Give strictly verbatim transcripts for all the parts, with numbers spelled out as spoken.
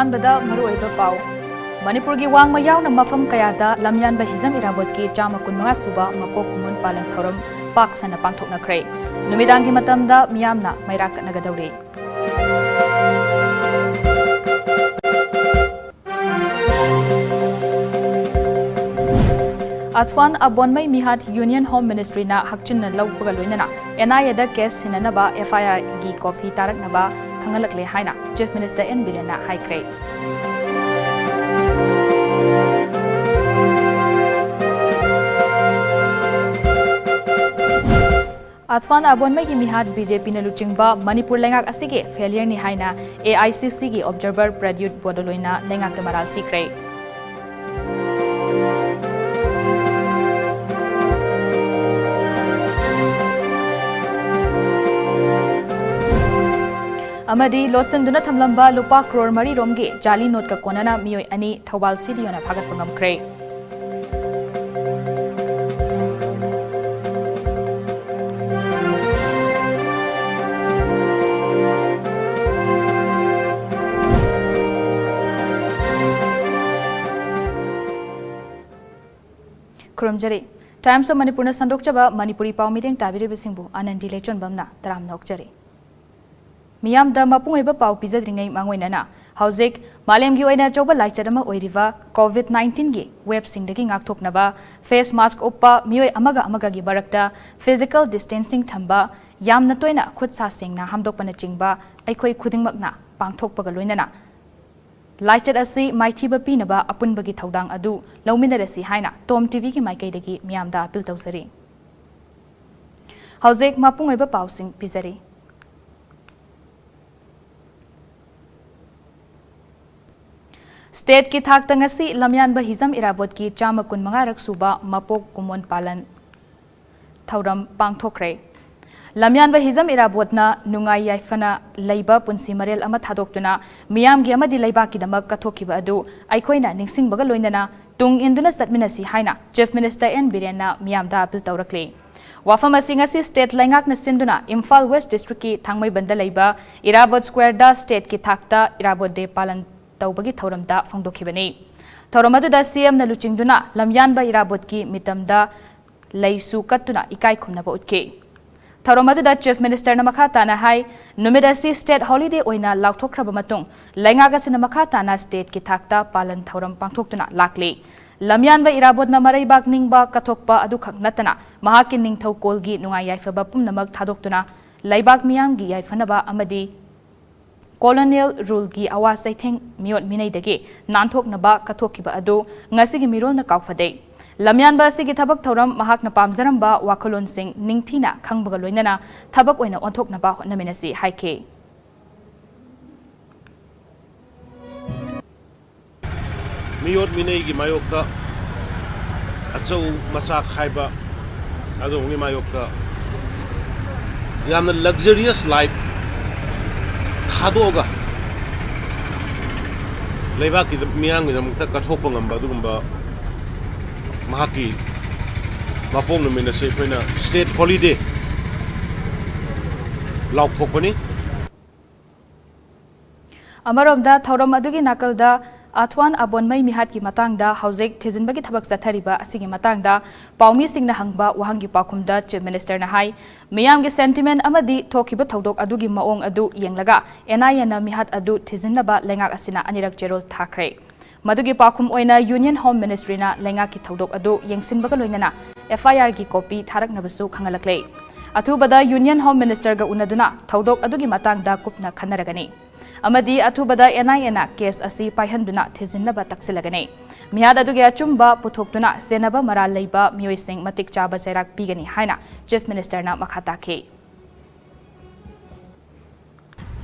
ꯑꯍꯥꯟꯕꯗ ꯃꯔꯨꯑꯣꯏꯕ ꯄꯥꯎ꯫ ꯃꯅꯤꯄꯨꯔꯒꯤ ꯋꯥꯡꯃ ꯌꯥꯎꯅ ꯃꯐꯝ ꯀꯌꯥꯗ ꯂꯝꯌꯥꯟꯕ ꯍꯤꯖꯝ ꯏꯔꯥꯕꯣꯠꯀꯤ ꯆꯥꯝꯃ ꯀꯨꯟꯃꯉꯥ ꯁꯨꯕ ꯃꯄꯣꯛ ꯀꯨꯝꯑꯣꯟ ꯄꯥꯂꯟ ꯊꯧꯔꯝ ꯄꯥꯛ ꯁꯟꯅ ꯄꯥꯡꯊꯣꯛꯅꯈ꯭ꯔꯦ꯫ ꯅꯨꯃꯤꯗꯥꯡꯒꯤ ꯃꯇꯝꯗ ꯃꯤꯌꯥꯝꯅ ꯃꯩꯔꯥ ꯀꯠꯅꯒꯗꯧꯔꯤ꯫ ꯑꯊ꯭ꯋꯥꯟ ꯑꯕꯣꯟꯃꯩ ꯃꯤꯍꯥꯠ Union Home Ministryꯅ ꯍꯛꯆꯤꯟꯅ ꯂꯧꯕꯒ ꯂꯣꯏꯅꯅ N I Aꯗ case ꯁꯤꯟꯅꯅꯕ F I Rꯒꯤ copy ꯇꯥꯔꯛꯅꯕ ꯈꯪꯍꯜꯂꯛꯂꯦ ꯍꯥꯏꯅ Chief Minister N Birenꯅ ꯍꯥꯏꯈ꯭ꯔꯦ꯫ ꯑꯊ꯭ꯋꯥꯟ ꯑꯕꯣꯟꯃꯩꯒꯤ ꯃꯤꯍꯥꯠ BJPꯅ ꯂꯨꯆꯤꯡꯕ ꯃꯅꯤꯄꯨꯔ ꯂꯩꯉꯥꯛ ꯑꯁꯤꯒꯤ failureꯅꯤ ꯍꯥꯏꯅ AICCꯒꯤ observer ꯄ꯭ꯔꯗ꯭ꯌꯨꯠ ꯕꯣꯗꯣꯂꯣꯏꯅ ꯂꯩꯉꯥꯛꯇ ꯃꯔꯥꯜ ꯁꯤꯈ꯭ꯔꯦ꯫ ꯑꯃꯗꯤ ꯂꯣꯠꯁꯤꯟꯗꯨꯅ ꯊꯝꯂꯝꯕ ꯂꯨꯄꯥ ꯀ꯭ꯔꯣꯔ ꯃꯔꯤ ꯔꯣꯝꯒꯤ ꯖꯥꯂꯤ ꯅꯣꯠꯀ ꯀꯣꯟꯅꯅ ꯃꯤꯑꯣꯏ ꯑꯅꯤ ꯊꯧꯕꯥꯜ CDOꯅ ꯐꯥꯒꯠꯄ ꯉꯝꯈ꯭ꯔꯦ꯫ ꯈꯨꯔꯨꯝꯖꯔꯤ꯫ Times of Manipurꯅ ꯁꯟꯗꯣꯛꯆꯕ ꯃꯅꯤꯄꯨꯔꯤ ꯄꯥꯎ ꯃꯤꯠꯌꯦꯡ ꯇꯥꯕꯤꯔꯤꯕꯁꯤꯡꯕꯨ ꯑꯅꯟꯗꯤ ꯂꯩꯆꯣꯟꯕꯝꯅ ꯇꯔꯥꯝꯅ ꯑꯣꯛꯆꯔꯤ꯫ ꯃꯤꯌꯥꯝꯗ ꯃꯄꯨꯡ ꯑꯣꯏꯕ ꯄꯥꯎ ꯄꯤꯖꯗ꯭ꯔꯤꯉꯩ ꯃꯥꯡꯑꯣꯏꯅꯅ ꯍꯧꯖꯤꯛ ꯃꯥꯂꯦꯝꯒꯤ ꯑꯣꯏꯅ ꯑꯆꯧꯕ ꯂꯥꯏꯆꯠ ꯑꯃ ꯑꯣꯏꯔꯤꯕ COVID nineteenꯒꯤ waveꯁꯤꯡꯗꯒꯤ ꯉꯥꯛꯊꯣꯛꯅꯕ face mask ꯎꯞꯄ, ꯃꯤꯑꯣꯏ ꯑꯃꯒ ꯑꯃꯒꯒꯤ ꯃꯔꯛꯇ physical distancing ꯊꯝꯕ, ꯌꯥꯝꯅ ꯇꯣꯏꯅ ꯈꯨꯠ ꯁꯥ ꯁꯦꯡꯅ ꯍꯥꯝꯗꯣꯛꯄꯅꯆꯤꯡꯕ ꯑꯩꯈꯣꯏ ꯈꯨꯗꯤꯡꯃꯛꯅ ꯄꯥꯡꯊꯣꯛꯄꯒ ꯂꯣꯏꯅꯅ ꯂꯥꯏꯆꯠ ꯑꯁꯤ ꯃꯥꯏꯊꯤꯕ ꯄꯤꯅꯕ ꯑꯄꯨꯟꯕꯒꯤ ꯊꯧꯗꯥꯡ ꯑꯗꯨ ꯂꯧꯃꯤꯟꯅꯔꯁꯤ ꯍꯥꯏꯅ Tom TVꯒꯤ ꯃꯥꯏꯀꯩꯗꯒꯤ ꯃꯤꯌꯥꯝꯗ appeal ꯇꯧꯖꯔꯤ꯫ ꯍꯧꯖꯤꯛ ꯃꯄꯨꯡ ꯑꯣꯏꯕ ꯄꯥꯎꯁꯤꯡ ꯄꯤꯖꯔꯤ꯫ Stateꯀꯤ ꯊꯥꯛꯇ ꯉꯁꯤ ꯂꯝꯌꯥꯟꯕ ꯍꯤꯖꯝ ꯏꯔꯥꯕꯣꯠꯀꯤ ꯆꯥꯝꯃ ꯀꯨꯟꯃꯉꯥꯔꯛ ꯁꯨꯕ ꯃꯄꯣꯛ ꯀꯨꯝꯑꯣꯟ ꯄꯥꯂꯟ ꯊꯧꯔꯝ ꯄꯥꯡꯊꯣꯛꯈ꯭ꯔꯦ꯫ ꯂꯝꯌꯥꯟꯕ ꯍꯤꯖꯝ ꯏꯔꯥꯕꯣꯠꯅ ꯅꯨꯡꯉꯥꯏ ꯌꯥꯏꯐꯅ ꯂꯩꯕ ꯄꯨꯟꯁꯤ ꯃꯔꯦꯜ ꯑꯃ ꯊꯥꯗꯣꯛꯇꯨꯅ ꯃꯤꯌꯥꯝꯒꯤ ꯑꯃꯗꯤ ꯂꯩꯕꯥꯛꯀꯤꯗꯃꯛ ꯀꯠꯊꯣꯛꯈꯤꯕ ꯑꯗꯨ ꯑꯩꯈꯣꯏꯅ ꯅꯤꯡꯁꯤꯡꯕꯒ ꯂꯣꯏꯅꯅ ꯇꯨꯡ ꯏꯟꯗꯨꯅ ꯆꯠꯃꯤꯟꯅꯁꯤ ꯍꯥꯏꯅ Chief Minister N Birenꯅ ꯃꯤꯌꯥꯝꯗ appeal ꯇꯧꯔꯛꯂꯤ꯫ ꯋꯥꯐꯝ ꯑꯁꯤ ꯉꯁꯤ state ꯂꯩꯉꯥꯛꯅ ꯁꯤꯟꯗꯨꯅ ꯏꯝꯐꯥꯜ West Districtꯀꯤ ꯊꯥꯡꯃꯩꯕꯟꯗ ꯂꯩꯕ ꯏꯔꯥꯕꯣꯠ Squareꯗ stateꯀꯤ ꯊꯥꯛꯇ ꯏꯔꯥꯕꯣꯠ Day ꯄꯥꯂꯟ ꯇꯧꯕꯒꯤ ꯊꯧꯔꯝꯗ ꯐꯣꯡꯗꯣꯛꯈꯤꯕꯅꯤ꯫ ꯊꯧꯔꯝ ꯑꯗꯨꯗ ꯁꯤꯑꯦꯝꯅ ꯂꯨꯆꯤꯡꯗꯨꯅ ꯂꯝꯌꯥꯟꯕ ꯏꯔꯥꯕꯣꯠꯀꯤ ꯃꯤꯇꯝꯗ ꯂꯩꯁꯨ ꯀꯠꯇꯨꯅ ꯏꯀꯥꯏ ꯈꯨꯝꯅꯕ ꯎꯠꯈꯤ꯫ ꯊꯧꯔꯝ ꯑꯗꯨꯗ ꯆꯤꯐ ꯃꯤꯅꯤꯁꯇꯔꯅ ꯃꯈꯥ ꯇꯥꯅ ꯍꯥꯏ, ꯅꯨꯃꯤꯠ ꯑꯁꯤ ꯁ꯭ꯇꯦꯠ ꯍꯣꯂꯤꯗꯦ ꯑꯣꯏꯅ ꯂꯥꯎꯊꯣꯛꯈ꯭ꯔꯕ ꯃꯇꯨꯡ ꯂꯩꯉꯥꯛ ꯑꯁꯤꯅ ꯃꯈꯥ ꯇꯥꯅ ꯁ꯭ꯇꯦꯠꯀꯤ ꯊꯥꯛꯇ ꯄꯥꯂꯟ ꯊꯧꯔꯝ ꯄꯥꯡꯊꯣꯛꯇꯨꯅ ꯂꯥꯛꯂꯤ꯫ ꯂꯝꯌꯥꯟꯕ ꯏꯔꯥꯕꯣꯠꯅ ꯃꯔꯩꯕꯥꯛ ꯅꯤꯡꯕ ꯀꯠꯊꯣꯛꯄ ꯑꯗꯨꯈꯛ ꯅꯠꯇꯅ ꯃꯍꯥꯛꯀꯤ ꯅꯤꯡꯊꯧꯀꯣꯜꯒꯤ ꯅꯨꯡꯉꯥꯏ ꯌꯥꯏꯐꯕ ꯄꯨꯝꯅꯃꯛ ꯊꯥꯗꯣꯛꯇꯨꯅ ꯂꯩꯕꯥꯛ ꯃꯤꯌꯥꯝꯒꯤ ꯌꯥꯏꯐꯅꯕ ꯑꯃꯗꯤ colonial ruleꯒꯤ ꯑꯋꯥ ꯆꯩꯊꯦꯡ ꯃꯤꯑꯣꯠ ꯃꯤꯅꯩꯗꯒꯤ ꯅꯥꯟꯊꯣꯛꯅꯕ ꯀꯠꯊꯣꯛꯈꯤꯕ ꯑꯗꯨ ꯉꯁꯤꯒꯤ ꯃꯤꯔꯣꯜꯅ ꯀꯥꯎꯐꯗꯦ꯫ ꯂꯝꯌꯥꯟꯕ ꯑꯁꯤꯒꯤ ꯊꯕꯛ ꯊꯧꯔꯝ ꯃꯍꯥꯛꯅ ꯄꯥꯝꯖꯔꯝꯕ ꯋꯥꯈꯜꯂꯣꯟꯁꯤꯡ ꯅꯤꯡꯊꯤꯅ ꯈꯪꯕꯒ ꯂꯣꯏꯅꯅ ꯊꯕꯛ ꯑꯣꯏꯅ ꯑꯣꯟꯊꯣꯛꯅꯕ ꯍꯣꯠꯅꯃꯤꯟꯅꯁꯤ ꯍꯥꯏꯈꯤ꯫ ꯃꯤꯑꯣꯠ ꯃꯤꯅꯩꯒꯤ ꯃꯥꯌꯣꯛꯇ, ꯑꯆꯧ ꯃꯆꯥ ꯈꯥꯏꯕ ꯑꯗꯨꯒꯨꯝꯕꯒꯤ ꯃꯥꯌꯣꯛꯇ ꯌꯥꯝꯅ luxurious life ꯊꯥꯗꯣꯛꯑꯒ ꯂꯩꯕꯥꯛꯀꯤ ꯃꯤꯌꯥꯝꯒꯤꯗꯃꯛꯇ ꯀꯠꯊꯣꯛꯄ ꯉꯝꯕ ꯑꯗꯨꯒꯨꯝꯕ ꯃꯍꯥꯛꯀꯤ ꯃꯄꯣꯛ ꯅꯨꯃꯤꯠ ꯑꯁꯤ ꯑꯩꯈꯣꯏꯅ state holiday ꯂꯥꯎꯊꯣꯛꯄꯅꯤ꯫ ꯑꯃꯔꯣꯝꯗ ꯊꯧꯔꯝ ꯑꯗꯨꯒꯤ ꯅꯥꯀꯜꯗ ꯑꯊ꯭ꯋꯥꯟ ꯑꯕꯣꯟꯃꯩ ꯃꯤꯍꯥꯠꯀꯤ ꯃꯇꯥꯡꯗ ꯍꯧꯖꯤꯛ ꯊꯤꯖꯤꯟꯕꯒꯤ ꯊꯕꯛ ꯆꯠꯊꯔꯤꯕ ꯑꯁꯤꯒꯤ ꯃꯇꯥꯡꯗ ꯄꯥꯎꯃꯤꯁꯤꯡꯅ ꯍꯪꯕ ꯋꯥꯍꯪꯒꯤ ꯄꯥꯎꯈꯨꯝꯗ ꯆꯤꯐ ꯃꯤꯅꯤꯁꯇꯔꯅ ꯍꯥꯏ, ꯃꯤꯌꯥꯝꯒꯤ sentiment ꯑꯃꯗꯤ ꯊꯣꯛꯈꯤꯕ ꯊꯧꯗꯣꯛ ꯑꯗꯨꯒꯤ ꯃꯑꯣꯡ ꯑꯗꯨ ꯌꯦꯡꯂꯒ NIAꯅ ꯃꯤꯍꯥꯠ ꯑꯗꯨ ꯊꯤꯖꯤꯟꯅꯕ ꯂꯩꯉꯥꯛ ꯑꯁꯤꯅ ꯑꯅꯤꯔꯛ ꯆꯦꯔꯣꯜ ꯊꯥꯈ꯭ꯔꯦ꯫ ꯃꯗꯨꯒꯤ ꯄꯥꯎꯈꯨꯝ ꯑꯣꯏꯅ Union Home Ministryꯅ ꯂꯩꯉꯥꯛꯀꯤ ꯊꯧꯗꯣꯛ ꯑꯗꯨ ꯌꯦꯡꯁꯤꯟꯕꯒ ꯂꯣꯏꯅꯅ FIRꯒꯤ copy ꯊꯥꯔꯛꯅꯕꯁꯨ ꯈꯪꯍꯜꯂꯛꯂꯦ꯫ ꯑꯊꯨꯕꯗ Union Home Ministerꯒ ꯎꯅꯗꯨꯅ ꯊꯧꯗꯣꯛ ꯑꯗꯨꯒꯤ ꯃꯇꯥꯡꯗ ꯀꯨꯞꯅ ꯈꯟꯅꯔꯒꯅꯤ꯫ ꯑꯃꯗꯤ ꯑꯊꯨꯕꯗ NIAꯅ case ꯑꯁꯤ ꯄꯥꯏꯍꯟꯗꯨꯅ ꯊꯤꯖꯤꯟꯅꯕ ꯇꯛꯁꯤꯜꯂꯒꯅꯤ꯫ ꯃꯤꯍꯥꯠ ꯑꯗꯨꯒꯤ ꯑꯆꯨꯝꯕ ꯄꯨꯊꯣꯛꯇꯨꯅ ꯆꯦꯟꯅꯕ ꯃꯔꯥꯜ ꯂꯩꯕ ꯃꯤꯑꯣꯏꯁꯤꯡ ꯃꯇꯤꯛ ꯆꯥꯕ ꯆꯩꯔꯥꯛ ꯄꯤꯒꯅꯤ ꯍꯥꯏꯅ ꯆꯤꯐ ꯃꯤꯅꯤꯁꯇꯔꯅ ꯃꯈꯥ ꯇꯥꯈꯤ꯫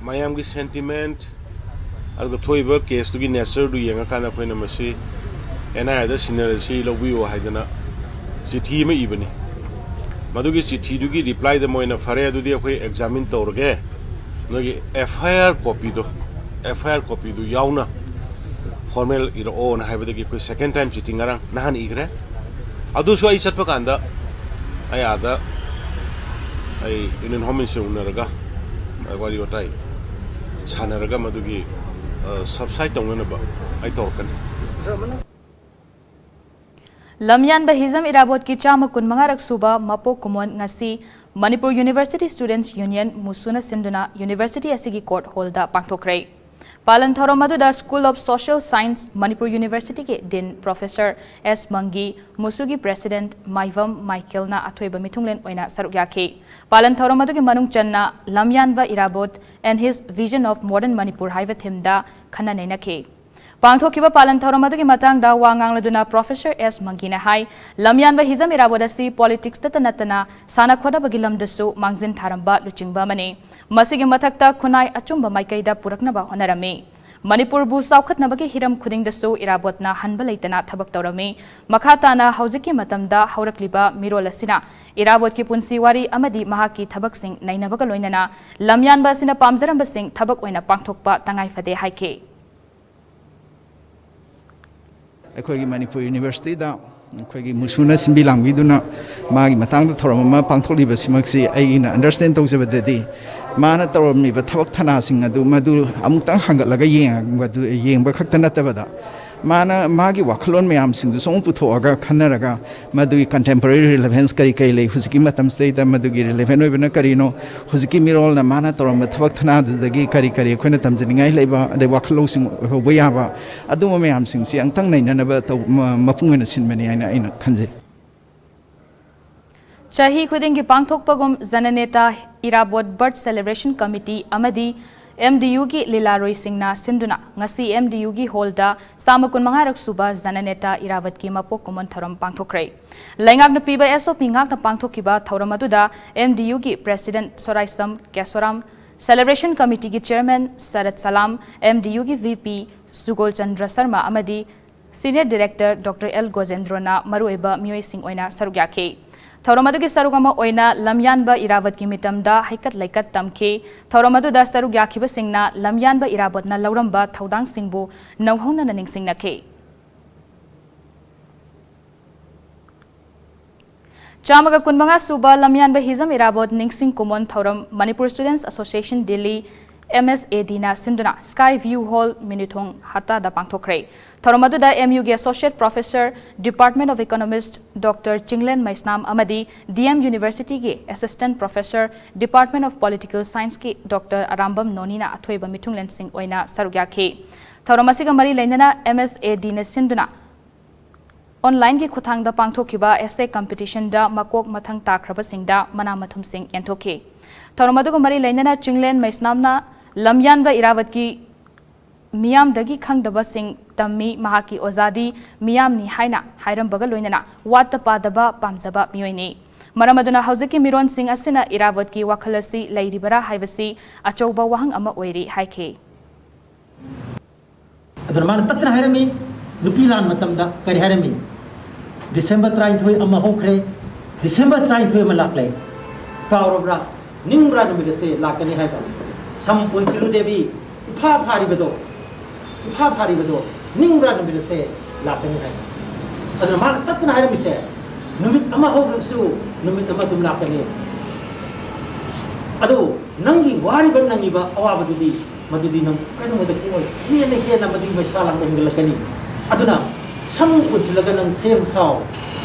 ꯃꯌꯥꯝꯒꯤ sentiment ꯑꯗꯨꯒ ꯊꯣꯛꯏꯕ caseꯇꯨꯒꯤ natureꯗꯨ ꯌꯦꯡꯉꯀꯥꯟꯗ ꯑꯩꯈꯣꯏꯅ ꯃꯁꯤ NIAꯗ ꯁꯤꯟꯅꯔꯁꯤ, ꯂꯧꯕꯤꯌꯨ ꯍꯥꯏꯗꯅ ꯆꯤꯊꯤ ꯑꯃ ꯏꯕꯅꯤ꯫ ꯃꯗꯨꯒꯤ ꯆꯤꯊꯤꯗꯨꯒꯤ replyꯗ ꯃꯣꯏꯅ, "ꯐꯔꯦ, ꯑꯗꯨꯗꯤ ꯑꯩꯈꯣꯏ examine ꯇꯧꯔꯒꯦ, ꯅꯣꯏꯒꯤ FIR copyꯗꯣ, FIR copyꯗꯨ ꯌꯥꯎꯅ formal ꯏꯔꯛꯑꯣꯅ" ꯍꯥꯏꯕꯗꯒꯤ ꯑꯩꯈꯣꯏ second time ꯆꯤꯊꯤ ꯉꯔꯥꯡ ꯅꯍꯥꯟ ꯏꯈ꯭ꯔꯦ꯫ ꯑꯗꯨꯁꯨ ꯑꯩ ꯆꯠꯄ ꯀꯥꯟꯗ ꯑꯩ ꯑꯥꯗ ꯑꯩ Union Home Minister ꯎꯅꯔꯒ ꯋꯥꯔꯤ ꯋꯥꯇꯥꯏ ꯁꯥꯟꯅꯔꯒ ꯃꯗꯨꯒꯤ ꯁꯕꯁꯥꯏꯠ ꯇꯧꯅꯅꯕ ꯑꯩ ꯇꯧꯔꯛꯀꯅꯤ꯫ ꯂꯝꯌꯥꯟꯕ ꯍꯤꯖꯝ ꯏꯔꯥꯕꯣꯠꯀꯤ ꯆꯥꯝꯃ ꯀꯨꯟꯃꯉꯥꯔꯛ ꯁꯨꯕ ꯃꯄꯣꯛ ꯀꯨꯝꯑꯣꯟ ꯉꯁꯤ ꯃꯅꯤꯄꯨꯔ ꯌꯨꯅꯤꯚꯔꯁꯤꯇꯤ ꯁ꯭ꯇꯨꯗꯦꯟꯠꯁ ꯌꯨꯅꯤꯌꯟ ꯃꯨꯁꯨꯅ ꯁꯤꯟꯗꯨꯅ ꯌꯨꯅꯤꯚꯔꯁꯤꯇꯤ ꯑꯁꯤꯒꯤ ꯀꯣꯔꯠ ꯍꯣꯜꯗ ꯄꯥꯡꯊꯣꯛꯈ꯭ꯔꯦ꯫ ꯄꯥꯂꯟ ꯊꯧꯔꯝ ꯑꯗꯨꯗ school of social science Manipur ꯌꯨꯅꯤꯚꯔꯁꯤꯇꯤꯒꯤ ꯗꯤꯟ ꯄ꯭ꯔꯣꯐꯦꯁꯔ ꯑꯦꯁ ꯃꯪꯒꯤ, ꯃꯨꯁꯨꯒꯤ ꯄ꯭ꯔꯦꯁꯤꯗꯦꯟꯠ ꯃꯥꯏꯕꯝ ꯃꯥꯏꯀꯦꯜꯅ ꯑꯊꯣꯏꯕ ꯃꯤꯊꯨꯡꯂꯦꯟ ꯑꯣꯏꯅ ꯁꯔꯨꯛ ꯌꯥꯈꯤ꯫ ꯄꯥꯂꯟ ꯊꯧꯔꯝ ꯑꯗꯨꯒꯤ ꯃꯅꯨꯡ ꯆꯟꯅ ꯂꯝꯌꯥꯟꯕ ꯏꯔꯥꯕꯣꯠ and his vision of modern Manipur ꯍꯥꯏꯕ ꯊꯤꯝꯗ ꯈꯟꯅ ꯅꯩꯅꯈꯤ꯫ ꯄꯥꯡꯊꯣꯛꯈꯤꯕ ꯄꯥꯂꯟ ꯊꯧꯔꯝ ꯑꯗꯨꯒꯤ ꯃꯇꯥꯡꯗ ꯋꯥ ꯉꯥꯡꯂꯗꯨꯅ ꯄ꯭ꯔꯣꯐꯦꯁꯔ ꯑꯦꯁ ꯃꯪꯒꯤꯅ ꯍꯥꯏ, ꯂꯝꯌꯥꯟꯕ ꯍꯤꯖꯝ ꯏꯔꯥꯕꯣꯠ ꯑꯁꯤ ꯄꯣꯂꯤꯇꯤꯛꯁꯇꯇ ꯅꯠꯇꯅ ꯁꯥꯟꯅ ꯈꯣꯠꯅꯕꯒꯤ ꯂꯝꯗꯁꯨ ꯃꯥꯡꯖꯤꯟ ꯊꯥꯔꯝꯕ ꯂꯨꯆꯤꯡꯕ ꯑꯃꯅꯤ꯫ ꯃꯁꯤꯒꯤ ꯃꯊꯛꯇ ꯈꯨꯟꯅꯥꯏ ꯑꯆꯨꯝꯕ ꯃꯥꯏꯀꯩꯗ ꯄꯨꯔꯛꯅꯕ ꯍꯣꯠꯅꯔꯝꯃꯤ꯫ ꯃꯅꯤꯄꯨꯔꯕꯨ ꯆꯥꯎꯈꯠꯅꯕꯒꯤ ꯍꯤꯔꯝ ꯈꯨꯗꯤꯡꯗꯁꯨ ꯏꯔꯥꯕꯣꯠꯅ ꯍꯟꯕ ꯂꯩꯇꯅ ꯊꯕꯛ ꯇꯧꯔꯝꯃꯤ꯫ ꯃꯈꯥ ꯇꯥꯅ ꯍꯧꯖꯤꯛꯀꯤ ꯃꯇꯝꯗ ꯍꯧꯔꯛꯂꯤꯕ ꯃꯤꯔꯣꯜ ꯑꯁꯤꯅ ꯏꯔꯥꯕꯣꯠꯀꯤ ꯄꯨꯟꯁꯤ ꯋꯥꯔꯤ ꯑꯃꯗꯤ ꯃꯍꯥꯛꯀꯤ ꯊꯕꯛꯁꯤꯡ ꯅꯩꯅꯕꯒ ꯂꯣꯏꯅꯅ ꯂꯝꯌꯥꯟꯕ ꯑꯁꯤꯅ ꯄꯥꯝꯖꯔꯝꯕꯁꯤꯡ ꯊꯕꯛ ꯑꯣꯏꯅ ꯄꯥꯡꯊꯣꯛꯄ ꯇꯉꯥꯏ ꯐꯗꯦ ꯍꯥꯏꯈꯤ꯫ ꯑꯩꯈꯣꯏꯒꯤ ꯃꯅꯤꯄꯨꯔ ꯌꯨꯅꯤꯚꯔꯁꯤꯇꯤꯗ ꯑꯩꯈꯣꯏꯒꯤ ꯃꯨꯁꯨꯅ ꯁꯤꯟꯕꯤ ꯂꯥꯡꯕꯤꯗꯨꯅ ꯃꯥꯒꯤ ꯃꯇꯥꯡꯗ ꯊꯧꯔꯝ ꯑꯃ ꯄꯥꯡꯊꯣꯛꯂꯤꯕꯁꯤꯃꯛꯁꯤ ꯑꯩꯅ ꯑꯟꯗꯔꯁ꯭ꯇꯦꯟ ꯇꯧꯖꯕꯗꯗꯤ, ꯃꯥꯅ ꯇꯧꯔꯝꯃꯤꯕ ꯊꯕꯛ ꯊꯅꯥꯁꯤꯡ ꯑꯗꯨ ꯃꯗꯨ ꯑꯃꯨꯛꯇꯪ ꯍꯪꯒꯠꯂꯒ ꯌꯦꯡꯕꯗꯨ, ꯌꯦꯡꯕ ꯈꯛꯇ ꯅꯠꯇꯕꯗ, ꯃꯥꯅ ꯃꯥꯒꯤ ꯋꯥꯈꯜꯂꯣꯟ ꯃꯌꯥꯝꯁꯤꯡꯗꯨꯁꯨ ꯑꯃꯨꯛ ꯄꯨꯊꯣꯛꯑꯒ ꯈꯟꯅꯔꯒ, ꯃꯗꯨꯒꯤ ꯀꯟꯇꯦꯝꯄꯣꯔꯔꯤ ꯔꯤꯂꯦꯚꯦꯟꯁ ꯀꯔꯤ ꯀꯔꯤ ꯂꯩ, ꯍꯧꯖꯤꯛꯀꯤ ꯃꯇꯝꯁꯤꯗꯩꯗ ꯃꯗꯨꯒꯤ ꯔꯤꯂꯦꯚꯦꯟ ꯑꯣꯏꯕꯅ ꯀꯔꯤꯅꯣ, ꯍꯧꯖꯤꯛꯀꯤ ꯃꯤꯔꯣꯜꯅ ꯃꯥꯅ ꯇꯧꯔꯝꯕ ꯊꯕꯛ ꯊꯅꯥꯗꯨꯗꯒꯤ ꯀꯔꯤ ꯀꯔꯤ ꯑꯩꯈꯣꯏꯅ ꯇꯝꯖꯅꯤꯡꯉꯥꯏ ꯂꯩꯕ, ꯑꯗꯩ ꯋꯥꯈꯜ ꯂꯧꯁꯤꯡ ꯑꯣꯏꯍꯧꯕ ꯌꯥꯕ, ꯑꯗꯨꯝꯕ ꯃꯌꯥꯝꯁꯤꯡꯁꯤ ꯑꯃꯨꯛꯇꯪ ꯅꯩꯅꯅꯕ ꯇꯧ-, ꯃ-, ꯃꯄꯨꯡ ꯑꯣꯏꯅ ꯁꯤꯟꯕꯅꯤ ꯍꯥꯏꯅ ꯑꯩꯅ ꯈꯟꯖꯩ꯫ ꯆꯍꯤ ꯈꯨꯗꯤꯡꯒꯤ ꯄꯥꯡꯊꯣꯛꯄꯒꯨꯝ ꯖꯅꯅꯦꯇꯥ ꯏꯔꯥꯕꯣꯠ ꯕꯔꯠ ꯁꯦꯂꯦꯕ꯭ꯔꯦꯁꯟ ꯀꯃꯤꯇꯤ ꯑꯃꯗꯤ ꯑꯦꯝ ꯗꯤ ꯌꯨꯒꯤ ꯂꯤꯂꯥꯔꯣꯏꯁꯤꯡꯅ ꯁꯤꯟꯗꯨꯅ ꯉꯁꯤ ꯑꯦꯝ ꯗꯤ ꯌꯨꯒꯤ ꯍꯣꯜꯗ ꯆꯥꯝꯃ ꯀꯨꯟꯃꯉꯥꯔꯛ ꯁꯨꯕ ꯖꯅꯅꯦꯇꯥ ꯏꯔꯥꯕꯠꯀꯤ ꯃꯄꯣꯛ ꯀꯨꯝꯑꯣꯟ ꯊꯧꯔꯝ ꯄꯥꯡꯊꯣꯛꯈ꯭ꯔꯦ꯫ ꯂꯩꯉꯥꯛꯅ ꯄꯤꯕ ꯑꯦꯁ ꯑꯣ ꯄꯤ ꯉꯥꯛꯅ ꯄꯥꯡꯊꯣꯛꯈꯤꯕ ꯊꯧꯔꯝ ꯑꯗꯨꯗ ꯑꯦꯝ ꯗꯤ ꯌꯨꯒꯤ ꯄ꯭ꯔꯦꯁꯤꯗꯦꯟꯠ ꯁꯣꯔꯥꯏꯁꯝ ꯀꯦꯁꯣꯔꯥꯝ, ꯁꯦꯂꯦꯕ꯭ꯔꯦꯁꯟ ꯀꯃꯤꯇꯤꯒꯤ ꯆꯤꯌꯔꯃꯦꯟ ꯁꯔꯠ ꯁꯂꯥꯝ, ꯑꯦꯝ ꯗꯤ ꯌꯨꯒꯤ ꯚꯤ ꯄꯤ ꯁꯨꯒꯣꯜ ꯆꯟꯗ꯭ꯔ ꯁꯔꯃ ꯑꯃꯗꯤ ꯁꯤꯅꯤꯌꯔ ꯗꯤꯔꯦꯛꯇꯔ ꯗꯣꯛꯇꯔ ꯑꯦꯜ ꯒꯣꯖꯦꯟꯗ꯭ꯔꯣꯅ ꯃꯔꯨꯑꯣꯏꯕ ꯃꯤꯑꯣꯏꯁꯤꯡ ꯑꯣꯏꯅ ꯁꯔꯨꯛ ꯌꯥꯈꯤ꯫ ꯊꯧꯔꯝ ꯑꯗꯨꯒꯤ ꯁꯔꯨꯛ ꯑꯃ ꯑꯣꯏꯅ ꯂꯝꯌꯥꯟꯕ ꯏꯔꯥꯕꯠꯀꯤ ꯃꯤꯇꯝꯗ ꯍꯩꯀꯠ ꯂꯩꯀꯠ ꯇꯝꯈꯤ꯫ ꯊꯧꯔꯝ ꯑꯗꯨꯗ ꯁꯔꯨꯛ ꯌꯥꯈꯤꯕꯁꯤꯡꯅ ꯂꯝꯌꯥꯟꯕ ꯏꯔꯥꯕꯠꯅ ꯂꯧꯔꯝꯕ ꯊꯧꯗꯥꯡꯁꯤꯡꯕꯨ ꯅꯧꯍꯧꯅꯅ ꯅꯤꯡꯁꯤꯡꯅꯈꯤ꯫ ꯆꯥꯝꯃꯒ ꯀꯨꯟꯃꯉꯥ ꯁꯨꯕ ꯂꯝꯌꯥꯟꯕ ꯍꯤꯖꯝ ꯏꯔꯥꯕꯣꯠ ꯅꯤꯡꯁꯤꯡ ꯀꯨꯝꯑꯣꯟ ꯊꯧꯔꯝ ꯃꯅꯤꯄꯨꯔ ꯁ꯭ꯇꯨꯗꯦꯟꯠꯁ ꯑꯦꯁꯣꯁꯤꯌꯦꯁꯟ ꯗꯤꯜꯂꯤ ꯑꯦꯝ ꯑꯦꯁ ꯑꯦ ꯗꯤꯅ ꯁꯤꯟꯗꯨꯅ Sky View Hall, ꯃꯤꯅꯨꯊꯣꯡ, ꯍꯠꯇꯥꯗ ꯄꯥꯡꯊꯣꯛꯈ꯭ꯔꯦ꯫ ꯊꯧꯔꯝ ꯑꯗꯨꯗ ꯑꯦꯝ ꯌꯨꯒꯤ Associate Professor, Department of Economist, doctor Chinglen Maisnam ꯑꯃꯗꯤ ꯗꯤ ꯑꯦꯝ ꯌꯨꯅꯤꯚꯔꯁꯤꯇꯤꯒꯤ Assistant Professor, Department of Political Scienceꯀꯤ ꯗꯣꯛꯇꯔ ꯑꯔꯥꯝꯕꯝ ꯅꯣꯅꯤꯅ ꯑꯊꯣꯏꯕ ꯃꯤꯊꯨꯡꯂꯦꯟꯁꯤꯡ ꯑꯣꯏꯅ ꯁꯔꯨꯛ ꯌꯥꯈꯤ꯫ ꯊꯧꯔꯝ ꯑꯁꯤꯒ ꯃꯔꯤ ꯂꯩꯅꯅ ꯑꯦꯝ ꯑꯦꯁ ꯑꯦ ꯗꯤꯅ ꯁꯤꯟꯗꯨꯅ ꯑꯣꯟꯂꯥꯏꯟꯒꯤ ꯈꯨꯠꯊꯥꯡꯗ ꯄꯥꯡꯊꯣꯛꯈꯤꯕ essay competitionꯗ ꯃꯀꯣꯛ ꯃꯊꯪ ꯇꯥꯈ꯭ꯔꯕꯁꯤꯡꯗ ꯃꯅꯥ ꯃꯊꯨꯝꯁꯤꯡ ꯌꯦꯟꯊꯣꯛꯈꯤ꯫ ꯊꯧꯔꯝ ꯑꯗꯨꯒ ꯃꯔꯤ ꯂꯩꯅꯅ ꯆꯤꯡꯂꯦꯟ ꯃꯩꯁꯅꯥꯝꯅ ꯂꯝꯌꯥꯟꯕ ꯏꯔꯥꯕꯠꯀꯤ ꯃꯤꯌꯥꯝꯗꯒꯤ ꯈꯪꯗꯕꯁꯤꯡ ꯇꯝꯃꯤ, ꯃꯍꯥꯛꯀꯤ ꯑꯣꯖꯥꯗꯤ ꯃꯤꯌꯥꯝꯅꯤ ꯍꯥꯏꯅ ꯍꯥꯏꯔꯝꯕꯒ ꯂꯣꯏꯅꯅ ꯋꯥꯠꯇ ꯄꯥꯗꯕ ꯄꯥꯝꯖꯕ ꯃꯤꯑꯣꯏꯅꯤ꯫ ꯃꯔꯝ ꯑꯗꯨꯅ ꯍꯧꯖꯤꯛꯀꯤ ꯃꯤꯔꯣꯟꯁꯤꯡ ꯑꯁꯤꯅ ꯏꯔꯥꯕꯠꯀꯤ ꯋꯥꯈꯜ ꯑꯁꯤ ꯂꯩꯔꯤꯕꯔꯥ ꯍꯥꯏꯕꯁꯤ ꯑꯆꯧꯕ ꯋꯥꯍꯪ ꯑꯃ ꯑꯣꯏꯔꯤ ꯍꯥꯏꯈꯤ꯫ ꯑꯗꯨꯅ ꯃꯥꯅ ꯇꯠꯇꯅ ꯍꯥꯏꯔꯝꯃꯤ, ꯅꯨꯄꯤ ꯂꯥꯟ ꯃꯇꯝꯗ ꯀꯔꯤ ꯍꯥꯏꯔꯝꯃꯤ? "ꯗꯤꯁꯦꯝꯕꯔ ꯇꯔꯥꯅꯤꯊꯣꯏ ꯑꯃ ꯍꯧꯈ꯭ꯔꯦ, ꯗꯤꯁꯦꯝꯕꯔ ꯇꯔꯥꯅꯤꯊꯣꯏ ꯑꯃ ꯂꯥꯛꯂꯦ, ꯀꯥꯎꯔꯕ꯭ꯔꯥ? ꯅꯤꯡꯕ꯭ꯔꯥ ꯅꯨꯃꯤꯠ ꯑꯁꯦ ꯂꯥꯛꯀꯅꯤ ꯍꯥꯏꯕ?" ꯁꯝ ꯄꯨꯟꯁꯤꯜꯂꯨ ꯗꯦꯕꯤ, ꯏꯐꯥ ꯐꯥꯔꯤꯕꯗꯣ, ꯏꯐꯥ ꯐꯥꯔꯤꯕꯗꯣ, ꯅꯤꯡꯕ꯭ꯔꯥ ꯅꯨꯃꯤꯠ ꯑꯁꯦ ꯂꯥꯛꯀꯅꯤ ꯍꯥꯏꯕ? ꯑꯗꯨꯅ ꯃꯥꯅ ꯇꯠꯇꯅ ꯍꯥꯏꯔꯝꯃꯤꯁꯦ, ꯅꯨꯃꯤꯠ ꯑꯃ ꯍꯧꯈ꯭ꯔꯒꯁꯨ ꯅꯨꯃꯤꯠ ꯑꯃ ꯑꯗꯨꯝ ꯂꯥꯛꯀꯅꯤ꯫ ꯑꯗꯨ ꯅꯪꯒꯤ ꯋꯥꯔꯤꯕ, ꯅꯪꯒꯤꯕ ꯑꯋꯥꯕꯗꯨꯗꯤ, ꯃꯗꯨꯗꯤ ꯅꯪ ꯀꯩꯗꯧꯉꯩꯗ ꯀꯣꯛꯑꯣꯏ꯫ ꯍꯦꯟꯅ ꯍꯦꯟꯅ ꯃꯗꯨꯒꯤ ꯃꯩꯁꯥ ꯂꯥꯡꯕ ꯍꯦꯟꯒꯠꯂꯛꯀꯅꯤ꯫ ꯑꯗꯨꯅ ꯁꯝ ꯄꯨꯟꯁꯤꯜꯂꯒ ꯅꯪ ꯁꯦꯝ ꯁꯥꯎ꯫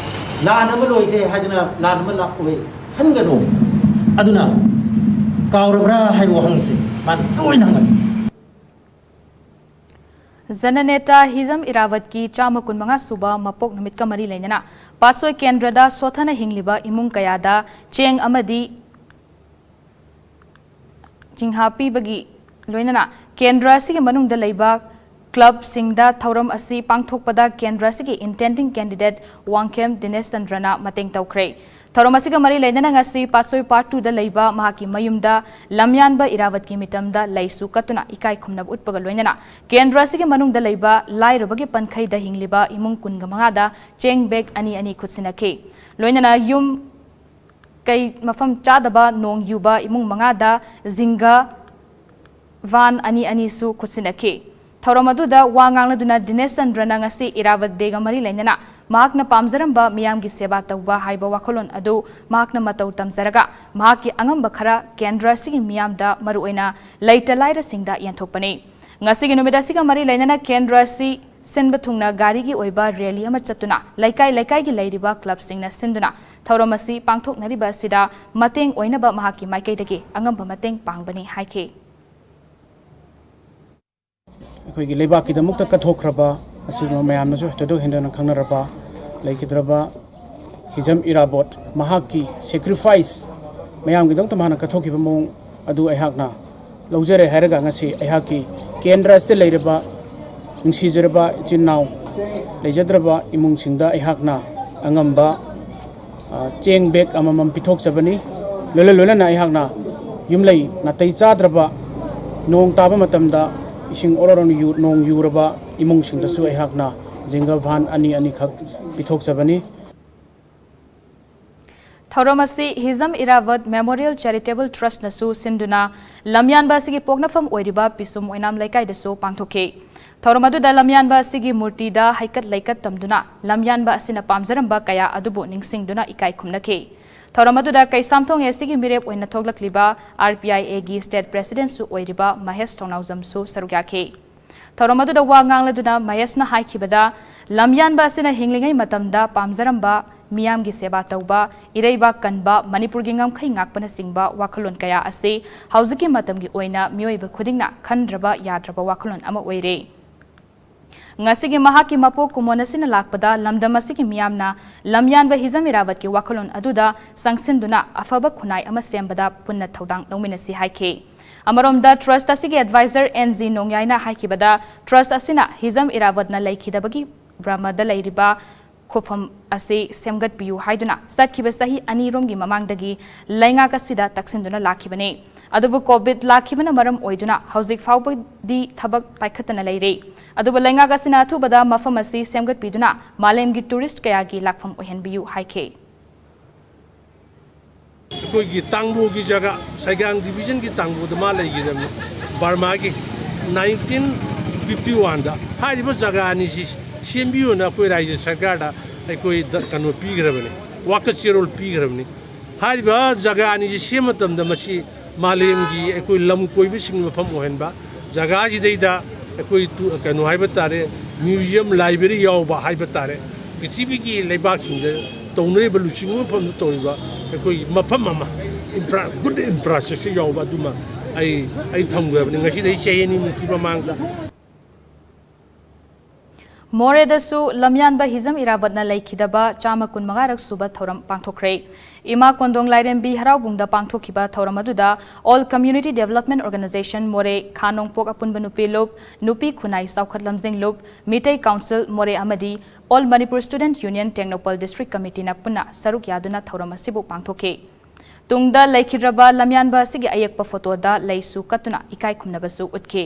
ꯂꯥꯟ ꯑꯃ ꯂꯣꯏꯈ꯭ꯔꯦ ꯍꯥꯏꯗꯅ ꯂꯥꯟ ꯑꯃ ꯂꯥꯛꯑꯣꯏ ꯈꯟꯒꯅꯨ꯫ ꯑꯗꯨꯅ ꯀꯥꯎꯔꯕ꯭ꯔꯥ ꯍꯥꯏꯕ ꯋꯥꯍꯪꯁꯦ ꯃꯥꯅ ꯇꯣꯏꯅ ꯍꯪꯒꯅꯤ꯫ ꯖꯅꯅꯦꯇꯥ ꯍꯤꯖꯝ ꯏꯔꯥꯕꯠꯀꯤ ꯆꯥꯝꯃ ꯀꯨꯟꯃꯉꯥ ꯁꯨꯕ ꯃꯄꯣꯛ ꯅꯨꯃꯤꯠꯀ ꯃꯔꯤ ꯂꯩꯅꯅ ꯄꯥꯠꯁꯣꯏ ꯀꯦꯟꯗ꯭ꯔꯗ ꯁꯣꯊꯅ ꯍꯤꯡꯂꯤꯕ ꯏꯃꯨꯡ ꯀꯌꯥꯗ ꯆꯦꯡ ꯑꯃꯗꯤ ꯆꯤꯡꯍꯥ ꯄꯤꯕꯒꯤ ꯂꯣꯏꯅꯅ ꯀꯦꯟꯗ꯭ꯔ ꯑꯁꯤꯒꯤ ꯃꯅꯨꯡꯗ ꯂꯩꯕ ꯀ꯭ꯂꯕꯁꯤꯡꯗ ꯊꯧꯔꯝ ꯑꯁꯤ ꯄꯥꯡꯊꯣꯛꯄꯗ ꯀꯦꯟꯗ꯭ꯔ ꯑꯁꯤꯒꯤ intending candidate ꯋꯥꯡꯈꯦꯝ ꯗꯤꯅꯦꯁ ꯆꯟꯗ꯭ꯔꯅ ꯃꯇꯦꯡ ꯇꯧꯈ꯭ꯔꯦ꯫ ꯊꯧꯔꯝ ꯑꯁꯤꯒ ꯃꯔꯤ ꯂꯩꯅꯅ ꯉꯁꯤ ꯄꯥꯠꯁꯣꯏ Part Twoꯗ ꯂꯩꯕ ꯃꯍꯥꯛꯀꯤ ꯃꯌꯨꯝꯗ ꯂꯝꯌꯥꯟꯕ ꯏꯔꯥꯕꯠꯀꯤ ꯃꯤꯇꯝꯗ ꯂꯩꯁꯨ ꯀꯠꯇꯨꯅ ꯏꯀꯥꯏ ꯈꯨꯝꯅꯕ ꯎꯠꯄꯒ ꯂꯣꯏꯅꯅ ꯀꯦꯟꯗ꯭ꯔ ꯑꯁꯤꯒꯤ ꯃꯅꯨꯡꯗ ꯂꯩꯕ ꯂꯥꯏꯔꯕꯒꯤ ꯄꯟꯈꯩꯗ ꯍꯤꯡꯂꯤꯕ ꯏꯃꯨꯡ ꯀꯨꯟꯒ ꯃꯉꯥꯗ ꯆꯦꯡ bag ꯑꯅꯤ ꯑꯅꯤ ꯈꯨꯠꯁꯤꯟꯅꯈꯤ꯫ ꯂꯣꯏꯅꯅ ꯌꯨꯝ ꯀꯩ ꯃꯐꯝ ꯆꯥꯗꯕ ꯅꯣꯡ ꯌꯨꯕ ꯏꯃꯨꯡ ꯃꯉꯥꯗ ꯖꯤꯡꯒ van ꯑꯅꯤ ꯑꯅꯤꯁꯨ ꯈꯨꯠꯁꯤꯟꯅꯈꯤ꯫ ꯊꯧꯔꯝ ꯑꯗꯨꯗ ꯋꯥ ꯉꯥꯡꯂꯗꯨꯅ ꯗꯤꯅꯦꯁ ꯆꯟꯗ꯭ꯔꯅ ꯉꯁꯤ ꯏꯔꯥꯕꯠ ꯗꯦꯒ ꯃꯔꯤ ꯂꯩꯅꯅ ꯃꯍꯥꯛꯅ ꯄꯥꯝꯖꯔꯝꯕ ꯃꯤꯌꯥꯝꯒꯤ ꯁꯦꯕꯥ ꯇꯧꯕ ꯍꯥꯏꯕ ꯋꯥꯈꯜꯂꯣꯟ ꯑꯗꯨ ꯃꯍꯥꯛꯅ ꯃꯇꯧ ꯇꯝꯖꯔꯒ ꯃꯍꯥꯛꯀꯤ ꯑꯉꯝꯕ ꯈꯔ ꯀꯦꯟꯗ꯭ꯔ ꯑꯁꯤꯒꯤ ꯃꯤꯌꯥꯝꯗ, ꯃꯔꯨꯑꯣꯏꯅ ꯂꯩꯇ ꯂꯥꯏꯔꯁꯤꯡꯗ ꯌꯦꯟꯊꯣꯛꯄꯅꯤ꯫ ꯉꯁꯤꯒꯤ ꯅꯨꯃꯤꯠ ꯑꯁꯤꯒ ꯃꯔꯤ ꯂꯩꯅꯅ ꯀꯦꯟꯗ꯭ꯔ ꯑꯁꯤ ꯁꯤꯟꯕ ꯊꯨꯡꯅ ꯒꯥꯔꯤꯒꯤ ꯑꯣꯏꯕ ꯔꯦꯂꯤ ꯑꯃ ꯆꯠꯇꯨꯅ ꯂꯩꯀꯥꯏ ꯂꯩꯀꯥꯏꯒꯤ ꯂꯩꯔꯤꯕ ꯀ꯭ꯂꯕꯁꯤꯡꯅ ꯁꯤꯟꯗꯨꯅ ꯊꯧꯔꯝ ꯑꯁꯤ ꯄꯥꯡꯊꯣꯛꯅꯔꯤꯕ ꯑꯁꯤꯗ ꯃꯇꯦꯡ ꯑꯣꯏꯅꯕ ꯃꯍꯥꯛꯀꯤ ꯃꯥꯏꯀꯩꯗꯒꯤ ꯑꯉꯝꯕ ꯃꯇꯦꯡ ꯄꯥꯡꯕꯅꯤ ꯍꯥꯏꯈꯤ꯫ ꯑꯩꯈꯣꯏꯒꯤ ꯂꯩꯕꯥꯛꯀꯤꯗꯃꯛꯇ ꯀꯠꯊꯣꯛꯈ꯭ꯔꯕ, ꯑꯁꯤꯒꯨꯝꯕ ꯃꯌꯥꯝꯅꯁꯨ ꯊꯣꯏꯗꯣꯛ ꯍꯦꯟꯗꯣꯛꯅ ꯈꯪꯅꯔꯕ ꯂꯩꯈꯤꯗ꯭ꯔꯕ ꯍꯤꯖꯝ ꯏꯔꯥꯕꯣꯠ, ꯃꯍꯥꯛꯀꯤ sacrifice, ꯃꯌꯥꯝꯒꯤꯗꯃꯛꯇ ꯃꯍꯥꯛꯅ ꯀꯠꯊꯣꯛꯈꯤꯕ ꯃꯑꯣꯡ ꯑꯗꯨ ꯑꯩꯍꯥꯛꯅ ꯂꯧꯖꯔꯦ ꯍꯥꯏꯔꯒ, ꯉꯁꯤ ꯑꯩꯍꯥꯛꯀꯤ ꯀꯦꯟꯗ꯭ꯔ ꯑꯁꯤꯗ ꯂꯩꯔꯕ ꯅꯨꯡꯁꯤꯖꯔꯕ ꯏꯆꯤꯟ ꯏꯅꯥꯎ ꯂꯩꯖꯗ꯭ꯔꯕ ꯏꯃꯨꯡꯁꯤꯡꯗ ꯑꯩꯍꯥꯛꯅ ꯑꯉꯝꯕ, ꯑ, ꯆꯦꯡ bag ꯑꯃꯃꯝ ꯄꯤꯊꯣꯛꯆꯕꯅꯤ꯫ ꯂꯣꯏꯅ ꯂꯣꯏꯅꯅ ꯑꯩꯍꯥꯛꯅ ꯌꯨꯝꯂꯩ ꯅꯥꯇꯩ ꯆꯥꯗ꯭ꯔꯕ, ꯅꯣꯡ ꯇꯥꯕ ꯃꯇꯝꯗ ꯏꯁꯤꯡ ꯑꯣꯔꯣ ꯑꯣꯔꯣꯅ ꯌꯨ-, ꯅꯣꯡ ꯌꯨꯔꯕ ꯏꯃꯨꯡꯁꯤꯡꯗꯁꯨ ꯑꯩꯍꯥꯛꯅ ꯖꯤꯡꯒ van ꯑꯅꯤ ꯑꯅꯤꯈꯛ ꯄꯤꯊꯣꯛꯆꯕꯅꯤ꯫ ꯊꯧꯔꯝ ꯑꯁꯤ ꯍꯤꯖꯝ ꯏꯔꯥꯕꯠ Memorial Charitable Trustꯅꯁꯨ ꯁꯤꯟꯗꯨꯅ ꯂꯝꯌꯥꯟꯕ ꯑꯁꯤꯒꯤ ꯄꯣꯛꯅꯐꯝ ꯑꯣꯏꯔꯤꯕ ꯄꯤꯁꯨꯝ ꯑꯣꯏꯅꯥꯝ ꯂꯩꯀꯥꯏꯗꯁꯨ ꯄꯥꯡꯊꯣꯛꯈꯤ꯫ ꯊꯧꯔꯝ ꯑꯗꯨꯗ ꯂꯝꯌꯥꯟꯕ ꯑꯁꯤꯒꯤ ꯃꯨꯔꯇꯤꯗ ꯍꯩꯀꯠ ꯂꯩꯀꯠ ꯇꯝꯗꯨꯅ ꯂꯝꯌꯥꯟꯕ ꯑꯁꯤꯅ ꯄꯥꯝꯖꯔꯝꯕ ꯀꯌꯥ ꯑꯗꯨꯕꯨ ꯅꯤꯡꯁꯤꯡꯗꯨꯅ ꯏꯀꯥꯏ ꯈꯨꯝꯅꯈꯤ꯫ ꯊꯧꯔꯝ ꯑꯗꯨꯗ ꯀꯩꯁꯥꯝꯊꯣꯡ ꯑꯦꯁꯤꯒꯤ ꯃꯤꯔꯦꯞ ꯑꯣꯏꯅ ꯊꯣꯛꯂꯛꯂꯤꯕ RPIAꯒꯤ state presidentꯁꯨ ꯑꯣꯏꯔꯤꯕ ꯃꯍꯦꯁ ꯊꯧꯅꯥꯎꯖꯝꯁꯨ ꯁꯔꯨꯛ ꯌꯥꯈꯤ꯫ ꯊꯧꯔꯝ ꯑꯗꯨꯗ ꯋꯥ ꯉꯥꯡꯂꯗꯨꯅ ꯃꯍꯦꯁꯅ ꯍꯥꯏꯈꯤꯕꯗ, ꯂꯝꯌꯥꯟꯕ ꯑꯁꯤꯅ ꯍꯤꯡꯂꯤꯉꯩ ꯃꯇꯝꯗ ꯄꯥꯝꯖꯔꯝꯕ, ꯃꯤꯌꯥꯝꯒꯤ ꯁꯦꯕꯥ ꯇꯧꯕ, ꯏꯔꯩꯕꯥꯛ ꯀꯟꯕ, ꯃꯅꯤꯄꯨꯔꯒꯤ ꯉꯝꯈꯩ ꯉꯥꯛꯄꯅꯆꯤꯡꯕ ꯋꯥꯈꯜꯂꯣꯟ ꯀꯌꯥ ꯑꯁꯤ ꯍꯧꯖꯤꯛꯀꯤ ꯃꯇꯝꯒꯤ ꯑꯣꯏꯅ ꯃꯤꯑꯣꯏꯕ ꯈꯨꯗꯤꯡꯅ ꯈꯟꯗ꯭ꯔꯕ ꯌꯥꯗ꯭ꯔꯕ ꯋꯥꯈꯜꯂꯣꯟ ꯑꯃ ꯑꯣꯏꯔꯦ꯫ ꯉꯁꯤꯒꯤ ꯃꯍꯥꯛꯀꯤ ꯃꯄꯣꯛ ꯀꯨꯝꯑꯣꯟ ꯑꯁꯤꯅ ꯂꯥꯛꯄꯗ ꯂꯝꯗꯝ ꯑꯁꯤꯒꯤ ꯃꯤꯌꯥꯝꯅ ꯂꯝꯌꯥꯟꯕ ꯍꯤꯖꯝ ꯏꯔꯥꯕꯠꯀꯤ ꯋꯥꯈꯜꯂꯣꯟ ꯑꯗꯨꯗ ꯆꯪꯁꯤꯟꯗꯨꯅ ꯑꯐꯕ ꯈꯨꯟꯅꯥꯏ ꯑꯃ ꯁꯦꯝꯕꯗ ꯄꯨꯟꯅ ꯊꯧꯗꯥꯡ ꯂꯧꯃꯤꯟꯅꯁꯤ ꯍꯥꯏꯈꯤ꯫ ꯑꯃꯔꯣꯝꯗ trust ꯑꯁꯤꯒꯤ advisor N G ꯅꯣꯡꯌꯥꯏꯅ ꯍꯥꯏꯈꯤꯕꯗ, trust ꯑꯁꯤꯅ ꯍꯤꯖꯝ ꯏꯔꯥꯕꯠꯅ ꯂꯩꯈꯤꯗꯕꯒꯤ ꯕ꯭ꯔꯃꯗ ꯂꯩꯔꯤꯕ ꯈꯨꯐꯝ ꯑꯁꯤ ꯁꯦꯝꯒꯠꯄꯤꯌꯨ ꯍꯥꯏꯗꯨꯅ ꯆꯠꯈꯤꯕ ꯆꯍꯤ ꯑꯅꯤꯔꯣꯝꯒꯤ ꯃꯃꯥꯡꯗꯒꯤ ꯂꯩꯉꯥꯛ ꯑꯁꯤꯗ ꯇꯛꯁꯤꯟꯗꯨꯅ ꯂꯥꯛꯈꯤꯕꯅꯤ꯫ ꯑꯗꯨꯕꯨ COVID ꯂꯥꯛꯈꯤꯕꯅ ꯃꯔꯝ ꯑꯣꯏꯗꯨꯅ ꯍꯧꯖꯤꯛ ꯐꯥꯎꯕꯗꯤ ꯊꯕꯛ ꯄꯥꯏꯈꯠꯇꯅ ꯂꯩꯔꯤ꯫ ꯑꯗꯨꯕꯨ ꯂꯩꯉꯥꯛ ꯑꯁꯤꯅ ꯑꯊꯨꯕꯗ ꯃꯐꯝ ꯑꯁꯤ ꯁꯦꯝꯒꯠꯄꯤꯗꯨꯅ ꯃꯥꯂꯦꯝꯒꯤ tourist ꯀꯌꯥꯒꯤ ꯂꯥꯛꯐꯝ ꯑꯣꯏꯍꯟꯕꯤꯌꯨ ꯍꯥꯏꯈꯤ꯫ ꯑꯩꯈꯣꯏꯒꯤ ꯇꯥꯡꯕꯣꯒꯤ ꯖꯒꯥ, ꯁꯩꯒꯥꯡ divisionꯒꯤ ꯇꯥꯡꯕꯣꯗ ꯃꯥ ꯂꯩꯈꯤꯗꯕꯅꯤ꯫ ꯕꯔꯃꯥꯒꯤ nineteen ꯐꯤꯐꯇꯤ ꯋꯥꯟꯗ ꯍꯥꯏꯔꯤꯕ ꯖꯒꯥ ꯑꯅꯤꯁꯤ ꯁꯦꯝꯕꯤꯌꯨꯅ ꯑꯩꯈꯣꯏ ꯔꯥꯏꯖ꯭ꯌ ꯁꯔꯀꯥꯔꯗ ꯑꯩꯈꯣꯏ ꯀꯩꯅꯣ ꯄꯤꯈ꯭ꯔꯕꯅꯤ, ꯋꯥꯀꯠ ꯆꯦꯔꯣꯜ ꯄꯤꯈ꯭ꯔꯕꯅꯤ꯫ ꯍꯥꯏꯔꯤꯕ ꯖꯒꯥ ꯑꯅꯤꯁꯤ ꯁꯦꯝꯕ ꯃꯇꯝꯗ ꯃꯁꯤ ꯃꯥꯂꯦꯝꯒꯤ ꯑꯩꯈꯣꯏ ꯂꯝ ꯀꯣꯏꯕꯁꯤꯡꯒꯤ ꯃꯐꯝ ꯑꯣꯏꯍꯟꯕ, ꯖꯒꯥꯁꯤꯗꯩꯗ ꯑꯩꯈꯣꯏ ꯀꯩꯅꯣ ꯍꯥꯏꯕ ꯇꯥꯔꯦ, ꯃ꯭ꯌꯨꯖꯤꯌꯝ, ꯂꯥꯏꯕ꯭ꯔꯦꯔꯤ ꯌꯥꯎꯕ ꯍꯥꯏꯕ ꯇꯥꯔꯦ꯫ ꯄ꯭ꯔꯤꯊꯤꯕꯤꯒꯤ ꯂꯩꯕꯥꯛꯁꯤꯡꯗ ꯇꯧꯅꯔꯤꯕ ꯂꯨꯆꯤꯡꯕ ꯃꯐꯝꯗ ꯇꯧꯔꯤꯕ ꯑꯩꯈꯣꯏꯒꯤ ꯃꯐꯝ ꯑꯃ, ꯏꯟꯐ꯭ꯔꯥ ꯒꯨꯗ ꯏꯟꯐ꯭ꯔꯥꯁ꯭ꯇ꯭ꯔꯛꯆꯔ ꯌꯥꯎꯕ ꯑꯗꯨꯃ ꯑꯩ ꯑꯩ ꯊꯝꯈ꯭ꯔꯕꯅꯤ꯫ ꯉꯁꯤꯗꯒꯤ ꯆꯍꯤ ꯑꯅꯤꯃꯨꯛꯀꯤ ꯃꯃꯥꯡꯗ ꯃꯣꯔꯦꯗꯁꯨ ꯂꯝꯌꯥꯟꯕ ꯍꯤꯖꯝ ꯏꯔꯥꯕꯠꯅ ꯂꯩꯈꯤꯗꯕ ꯆꯥꯝꯃ ꯀꯨꯟꯃꯉꯥꯔꯛ ꯁꯨꯕ ꯊꯧꯔꯝ ꯄꯥꯡꯊꯣꯛꯈ꯭ꯔꯦ꯫ ꯏꯃꯥ ꯀꯣꯟꯗꯣꯡ ꯂꯥꯏꯔꯦꯝꯕꯤ ꯍꯔꯥꯎꯕꯨꯡꯗ ꯄꯥꯡꯊꯣꯛꯈꯤꯕ ꯊꯧꯔꯝ ꯑꯗꯨꯗ All Community Development Organisation ꯃꯣꯔꯦ, ꯈꯥ ꯅꯣꯡꯄꯣꯛ ꯑꯄꯨꯟꯕ ꯅꯨꯄꯤ ꯂꯨꯞ, ꯅꯨꯄꯤ ꯈꯨꯟꯅꯥꯏ ꯆꯥꯎꯈꯠ ꯂꯝꯖꯤꯡ ꯂꯨꯞ, ꯃꯤꯇꯩ ꯀꯥꯎꯟꯁꯤꯜ ꯃꯣꯔꯦ ꯑꯃꯗꯤ All Manipur Student Union Tengnoupal District Committeeꯅ ꯄꯨꯟꯅ ꯁꯔꯨꯛ ꯌꯥꯗꯨꯅ ꯊꯧꯔꯝ ꯑꯁꯤꯕꯨ ꯄꯥꯡꯊꯣꯛꯈꯤ꯫ ꯇꯨꯡꯗ ꯂꯩꯈꯤꯗ꯭ꯔꯕ ꯂꯝꯌꯥꯟꯕ ꯑꯁꯤꯒꯤ ꯑꯌꯦꯛꯄ ꯐꯣꯇꯣꯗ ꯂꯩꯁꯨ ꯀꯠꯇꯨꯅ ꯏꯀꯥꯏ ꯈꯨꯝꯅꯕꯁꯨ ꯎꯠꯈꯤ꯫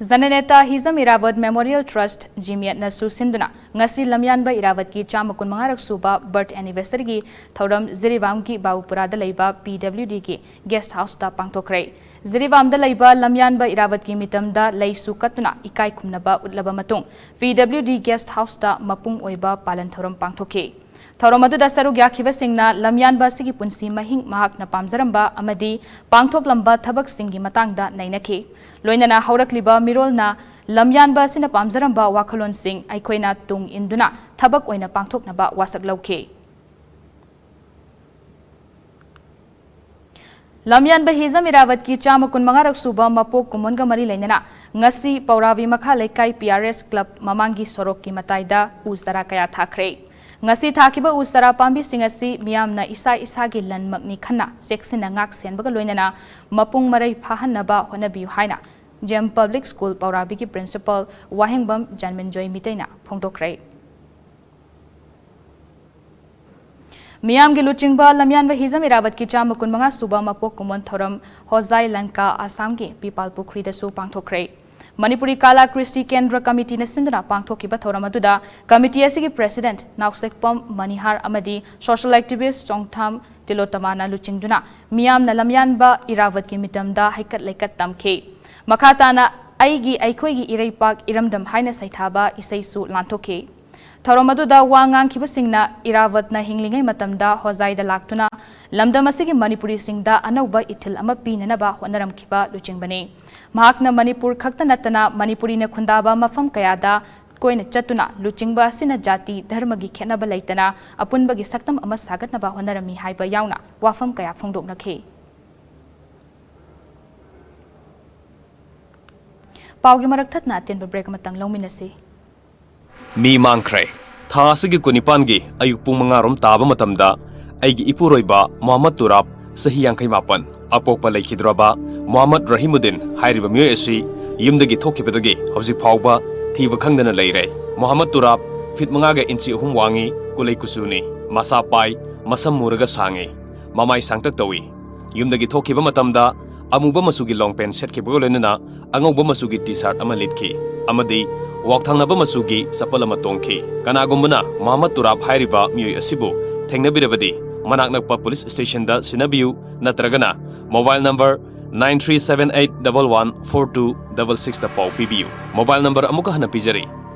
ꯖꯅꯅꯦꯇꯥ ꯍꯤꯖꯝ ꯏꯔꯥꯕꯠ Memorial Trust, ꯖꯤꯃꯦꯠꯅ ꯁꯨꯁꯤꯟꯗꯨꯅ ꯉꯁꯤ ꯂꯝꯌꯥꯟꯕ ꯏꯔꯥꯕꯠꯀꯤ ꯆꯥꯝꯃ ꯀꯨꯟꯃꯉꯥꯔꯛ ꯁꯨꯕ birth anniversaryꯒꯤ ꯊꯧꯔꯝ ꯖꯤꯔꯤꯕꯥꯝꯒꯤ ꯕꯥꯕꯨꯄꯨꯔꯥꯗ ꯂꯩꯕ PWDꯒꯤ guest houseꯇ ꯄꯥꯡꯊꯣꯛꯈ꯭ꯔꯦ꯫ ꯖꯤꯔꯤꯕꯥꯝꯗ ꯂꯩꯕ ꯂꯝꯌꯥꯟꯕ ꯏꯔꯥꯕꯠꯀꯤ ꯃꯤꯇꯝꯗ ꯂꯩꯁꯨ ꯀꯠꯇꯨꯅ ꯏꯀꯥꯏ ꯈꯨꯝꯅꯕ ꯎꯠꯂꯕ ꯃꯇꯨꯡ, PWD guest houseꯇ ꯃꯄꯨꯡ ꯑꯣꯏꯕ ꯄꯥꯂꯟ ꯊꯧꯔꯝ ꯄꯥꯡꯊꯣꯛꯈꯤ꯫ ꯊꯧꯔꯝ ꯑꯗꯨꯗ ꯁꯔꯨꯛ ꯌꯥꯈꯤꯕꯁꯤꯡꯅ ꯂꯝꯌꯥꯟꯕ ꯑꯁꯤꯒꯤ ꯄꯨꯟꯁꯤ ꯃꯍꯤꯡ, ꯃꯍꯥꯛꯅ ꯄꯥꯝꯖꯔꯝꯕ ꯑꯃꯗꯤ ꯄꯥꯡꯊꯣꯛꯂꯝꯕ ꯊꯕꯛꯁꯤꯡꯒꯤ ꯃꯇꯥꯡꯗ ꯅꯩꯅꯈꯤ꯫ ꯂꯣꯏꯅꯅ ꯍꯧꯔꯛꯂꯤꯕ ꯃꯤꯔꯣꯜꯅ ꯂꯝꯌꯥꯟꯕ ꯑꯁꯤꯅ ꯄꯥꯝꯖꯔꯝꯕ ꯋꯥꯈꯜꯂꯣꯟꯁꯤꯡ ꯑꯩꯈꯣꯏꯅ ꯇꯨꯡ ꯏꯟꯗꯨꯅ ꯊꯕꯛ ꯑꯣꯏꯅ ꯄꯥꯡꯊꯣꯛꯅꯕ ꯋꯥꯁꯛ ꯂꯧꯈꯤ꯫ ꯂꯝꯌꯥꯟꯕ ꯍꯤꯖꯝ ꯏꯔꯥꯕꯠꯀꯤ ꯆꯥꯝꯃ ꯀꯨꯟꯃꯉꯥꯔꯛ ꯁꯨꯕ ꯃꯄꯣꯛ ꯀꯨꯝꯑꯣꯟꯒ ꯃꯔꯤ ꯂꯩꯅꯅ ꯉꯁꯤ ꯄꯧꯔꯥꯕꯤ ꯃꯈꯥ ꯂꯩꯀꯥꯏ PRS club ꯃꯃꯥꯡꯒꯤ ꯁꯣꯔꯣꯛꯀꯤ ꯃꯇꯥꯏꯗ ꯎ ꯆꯥꯔꯥ ꯀꯌꯥ ꯊꯥꯈ꯭ꯔꯦ꯫ ꯉꯁꯤ ꯊꯥꯈꯤꯕ ꯎ ꯆꯥꯔꯥ ꯄꯥꯝꯕꯤꯁꯤꯡ ꯑꯁꯤ ꯃꯤꯌꯥꯝꯅ ꯏꯁꯥ ꯏꯁꯥꯒꯤ ꯂꯟꯃꯛꯅꯤ ꯈꯟꯅ ꯆꯦꯛꯁꯤꯟꯅ ꯉꯥꯛ ꯁꯦꯟꯕꯒ ꯂꯣꯏꯅꯅ ꯃꯄꯨꯡ ꯃꯔꯩ ꯐꯥꯍꯟꯅꯕ ꯍꯣꯠꯅꯕꯤꯌꯨ ꯍꯥꯏꯅ GEM Public School ꯄꯧꯔꯥꯕꯤꯒꯤ principal ꯋꯥꯍꯦꯡꯕꯝ ꯖꯟꯃꯦꯟꯖꯣꯏ ꯃꯤꯇꯩꯅ ꯐꯣꯡꯗꯣꯛꯈ꯭ꯔꯦ꯫ ꯃꯤꯌꯥꯝꯒꯤ ꯂꯨꯆꯤꯡꯕ ꯂꯝꯌꯥꯟꯕ ꯍꯤꯖꯝ ꯏꯔꯥꯕꯠꯀꯤ ꯆꯥꯝꯃ ꯀꯨꯟꯃꯉꯥ ꯁꯨꯕ ꯃꯄꯣꯛ ꯀꯨꯝꯑꯣꯟ ꯊꯧꯔꯝ ꯍꯣꯖꯥꯏ ꯂꯪꯀꯥ, ꯑꯁꯥꯝꯒꯤ ꯄꯤꯄꯥꯜ ꯄꯨꯈ꯭ꯔꯤꯗꯁꯨ ꯄꯥꯡꯊꯣꯛꯈ꯭ꯔꯦ꯫ ꯃꯅꯤꯄꯨꯔꯤ ꯀꯥꯂꯥ ꯀ꯭ꯔꯤꯁꯇꯤ ꯀꯦꯟꯗ꯭ꯔ ꯀꯃꯤꯇꯤꯅ ꯁꯤꯟꯗꯨꯅ ꯄꯥꯡꯊꯣꯛꯈꯤꯕ ꯊꯧꯔꯝ ꯑꯗꯨꯗ ꯀꯃꯤꯇꯤ ꯑꯁꯤꯒꯤ president ꯅꯥꯎꯁꯦꯛꯄꯝ ꯃꯅꯤꯍꯥꯔ ꯑꯃꯗꯤ social activist ꯆꯣꯡꯊꯥꯝ ꯇꯤꯂꯣꯇꯃꯥꯅ ꯂꯨꯆꯤꯡꯗꯨꯅ ꯃꯤꯌꯥꯝꯅ ꯂꯝꯌꯥꯟꯕ ꯏꯔꯥꯕꯠꯀꯤ ꯃꯤꯇꯝꯗ ꯍꯩꯀꯠ ꯂꯩꯀꯠ ꯇꯝꯈꯤ꯫ ꯃꯈꯥ ꯇꯥꯅ ꯑꯩꯒꯤ ꯑꯩꯈꯣꯏꯒꯤ ꯏꯔꯩꯄꯥꯛ ꯏꯔꯝꯗꯝ ꯍꯥꯏꯅ ꯁꯩꯊꯥꯕ ꯏꯁꯩꯁꯨ ꯂꯥꯟꯊꯣꯛꯈꯤ꯫ ꯊꯧꯔꯝ ꯑꯗꯨꯗ ꯋꯥ ꯉꯥꯡꯈꯤꯕꯁꯤꯡꯅ ꯏꯔꯥꯕꯠꯅ ꯍꯤꯡꯂꯤꯉꯩ ꯃꯇꯝꯗ ꯍꯣꯖꯥꯏꯗ ꯂꯥꯛꯇꯨꯅ ꯂꯝꯗꯝ ꯑꯁꯤꯒꯤ ꯃꯅꯤꯄꯨꯔꯤꯁꯤꯡꯗ ꯑꯅꯧꯕ ꯏꯊꯤꯜ ꯑꯃ ꯄꯤꯅꯅꯕ ꯍꯣꯠꯅꯔꯝꯈꯤꯕ ꯂꯨꯆꯤꯡꯕꯅꯤ꯫ ꯃꯍꯥꯛꯅ ꯃꯅꯤꯄꯨꯔ ꯈꯛꯇ ꯅꯠꯇꯅ ꯃꯅꯤꯄꯨꯔꯤꯅ ꯈꯨꯟꯗꯥꯕ ꯃꯐꯝ ꯀꯌꯥꯗ ꯀꯣꯏꯅ ꯆꯠꯇꯨꯅ ꯂꯨꯆꯤꯡꯕ ꯑꯁꯤꯅ ꯖꯥꯇꯤ ꯙꯔꯃꯒꯤ ꯈꯦꯠꯅꯕ ꯂꯩꯇꯅ ꯑꯄꯨꯟꯕꯒꯤ ꯁꯛꯇꯝ ꯑꯃ ꯁꯥꯒꯠꯅꯕ ꯍꯣꯠꯅꯔꯝꯃꯤ ꯍꯥꯏꯕ ꯌꯥꯎꯅ ꯋꯥꯐꯝ ꯀꯌꯥ ꯐꯣꯡꯗꯣꯛꯅꯈꯤ꯫ ꯄꯥꯎꯒꯤ ꯃꯔꯛ ꯊꯠꯅ ꯑꯇꯦꯟꯕ break ꯑꯃꯇꯪ ꯂꯧꯃꯤꯟꯅꯁꯤ꯫ ꯃꯤ ꯃꯥꯡꯈ꯭ꯔꯦ꯫ ꯊꯥ ꯑꯁꯤꯒꯤ ꯀꯨꯟꯅꯤꯄꯥꯟꯒꯤ ꯑꯌꯨꯛ ꯄꯨꯡ ꯃꯉꯥ ꯔꯣꯝ ꯇꯥꯕ ꯃꯇꯝꯗ ꯑꯩꯒꯤ ꯏꯄꯨꯔꯣꯏꯕ ꯃꯣꯍꯝꯃꯗ ꯇꯨꯔꯥꯕ, ꯆꯍꯤ ꯌꯥꯡꯈꯩ ꯃꯥꯄꯟ, ꯑꯄꯣꯛꯄ ꯂꯩꯈꯤꯗ꯭ꯔꯕ ꯃꯣꯍꯝꯃꯗ ꯔꯍꯤꯃꯨꯗꯤꯟ ꯍꯥꯏꯔꯤꯕ ꯃꯤꯑꯣꯏ ꯑꯁꯤ ꯌꯨꯝꯗꯒꯤ ꯊꯣꯛꯈꯤꯕꯗꯒꯤ ꯍꯧꯖꯤꯛ ꯐꯥꯎꯕ ꯊꯤꯕ ꯈꯪꯗꯅ ꯂꯩꯔꯦ꯫ ꯃꯣꯍꯝꯃꯗ ꯇꯨꯔꯥꯕ ꯐꯤꯠ ꯃꯉꯥꯒ ꯏꯟꯆꯤ ꯑꯍꯨꯝ ꯋꯥꯡꯉꯤ, ꯀꯨꯂꯩ ꯀꯨꯆꯨꯅꯤ, ꯃꯁꯥ ꯄꯥꯏ, ꯃꯁꯝ ꯃꯨꯔꯒ ꯁꯥꯡꯉꯤ, ꯃꯃꯥꯏ ꯁꯥꯡꯇꯛ ꯇꯧꯏ꯫ ꯌꯨꯝꯗꯒꯤ ꯊꯣꯛꯈꯤꯕ ꯃꯇꯝꯗ ꯑꯃꯨꯕ ꯃꯆꯨꯒꯤ long pant ꯁꯦꯠꯈꯤꯕꯒ ꯂꯣꯏꯅꯅ ꯑꯉꯧꯕ ꯃꯆꯨꯒꯤ T-shirt ꯑꯃ ꯂꯤꯠꯈꯤ ꯑꯃꯗꯤ ꯋꯥꯛ ꯊꯪꯅꯕ ꯃꯆꯨꯒꯤ ꯆꯄꯜ ꯑꯃ ꯇꯣꯡꯈꯤ꯫ ꯀꯅꯥꯒꯨꯝꯕꯅ ꯃꯣꯍꯝꯃꯗ ꯇꯨꯔꯥꯕ ꯍꯥꯏꯔꯤꯕ ꯃꯤꯑꯣꯏ ꯑꯁꯤꯕꯨ ꯊꯦꯡꯅꯕꯤꯔꯕꯗꯤ ꯃꯅꯥꯛ ꯅꯛꯄ police stationꯗ ꯁꯤꯟꯅꯕꯤꯌꯨ, ꯅꯠꯇ꯭ꯔꯒꯅ mobile number nine three seven eight double one four two double sixꯇ ꯄꯥꯎ ꯄꯤꯕꯤꯌꯨ꯫ Mobile number ꯑꯃꯨꯛꯀ ꯍꯟꯅ ꯄꯤꯖꯔꯤ,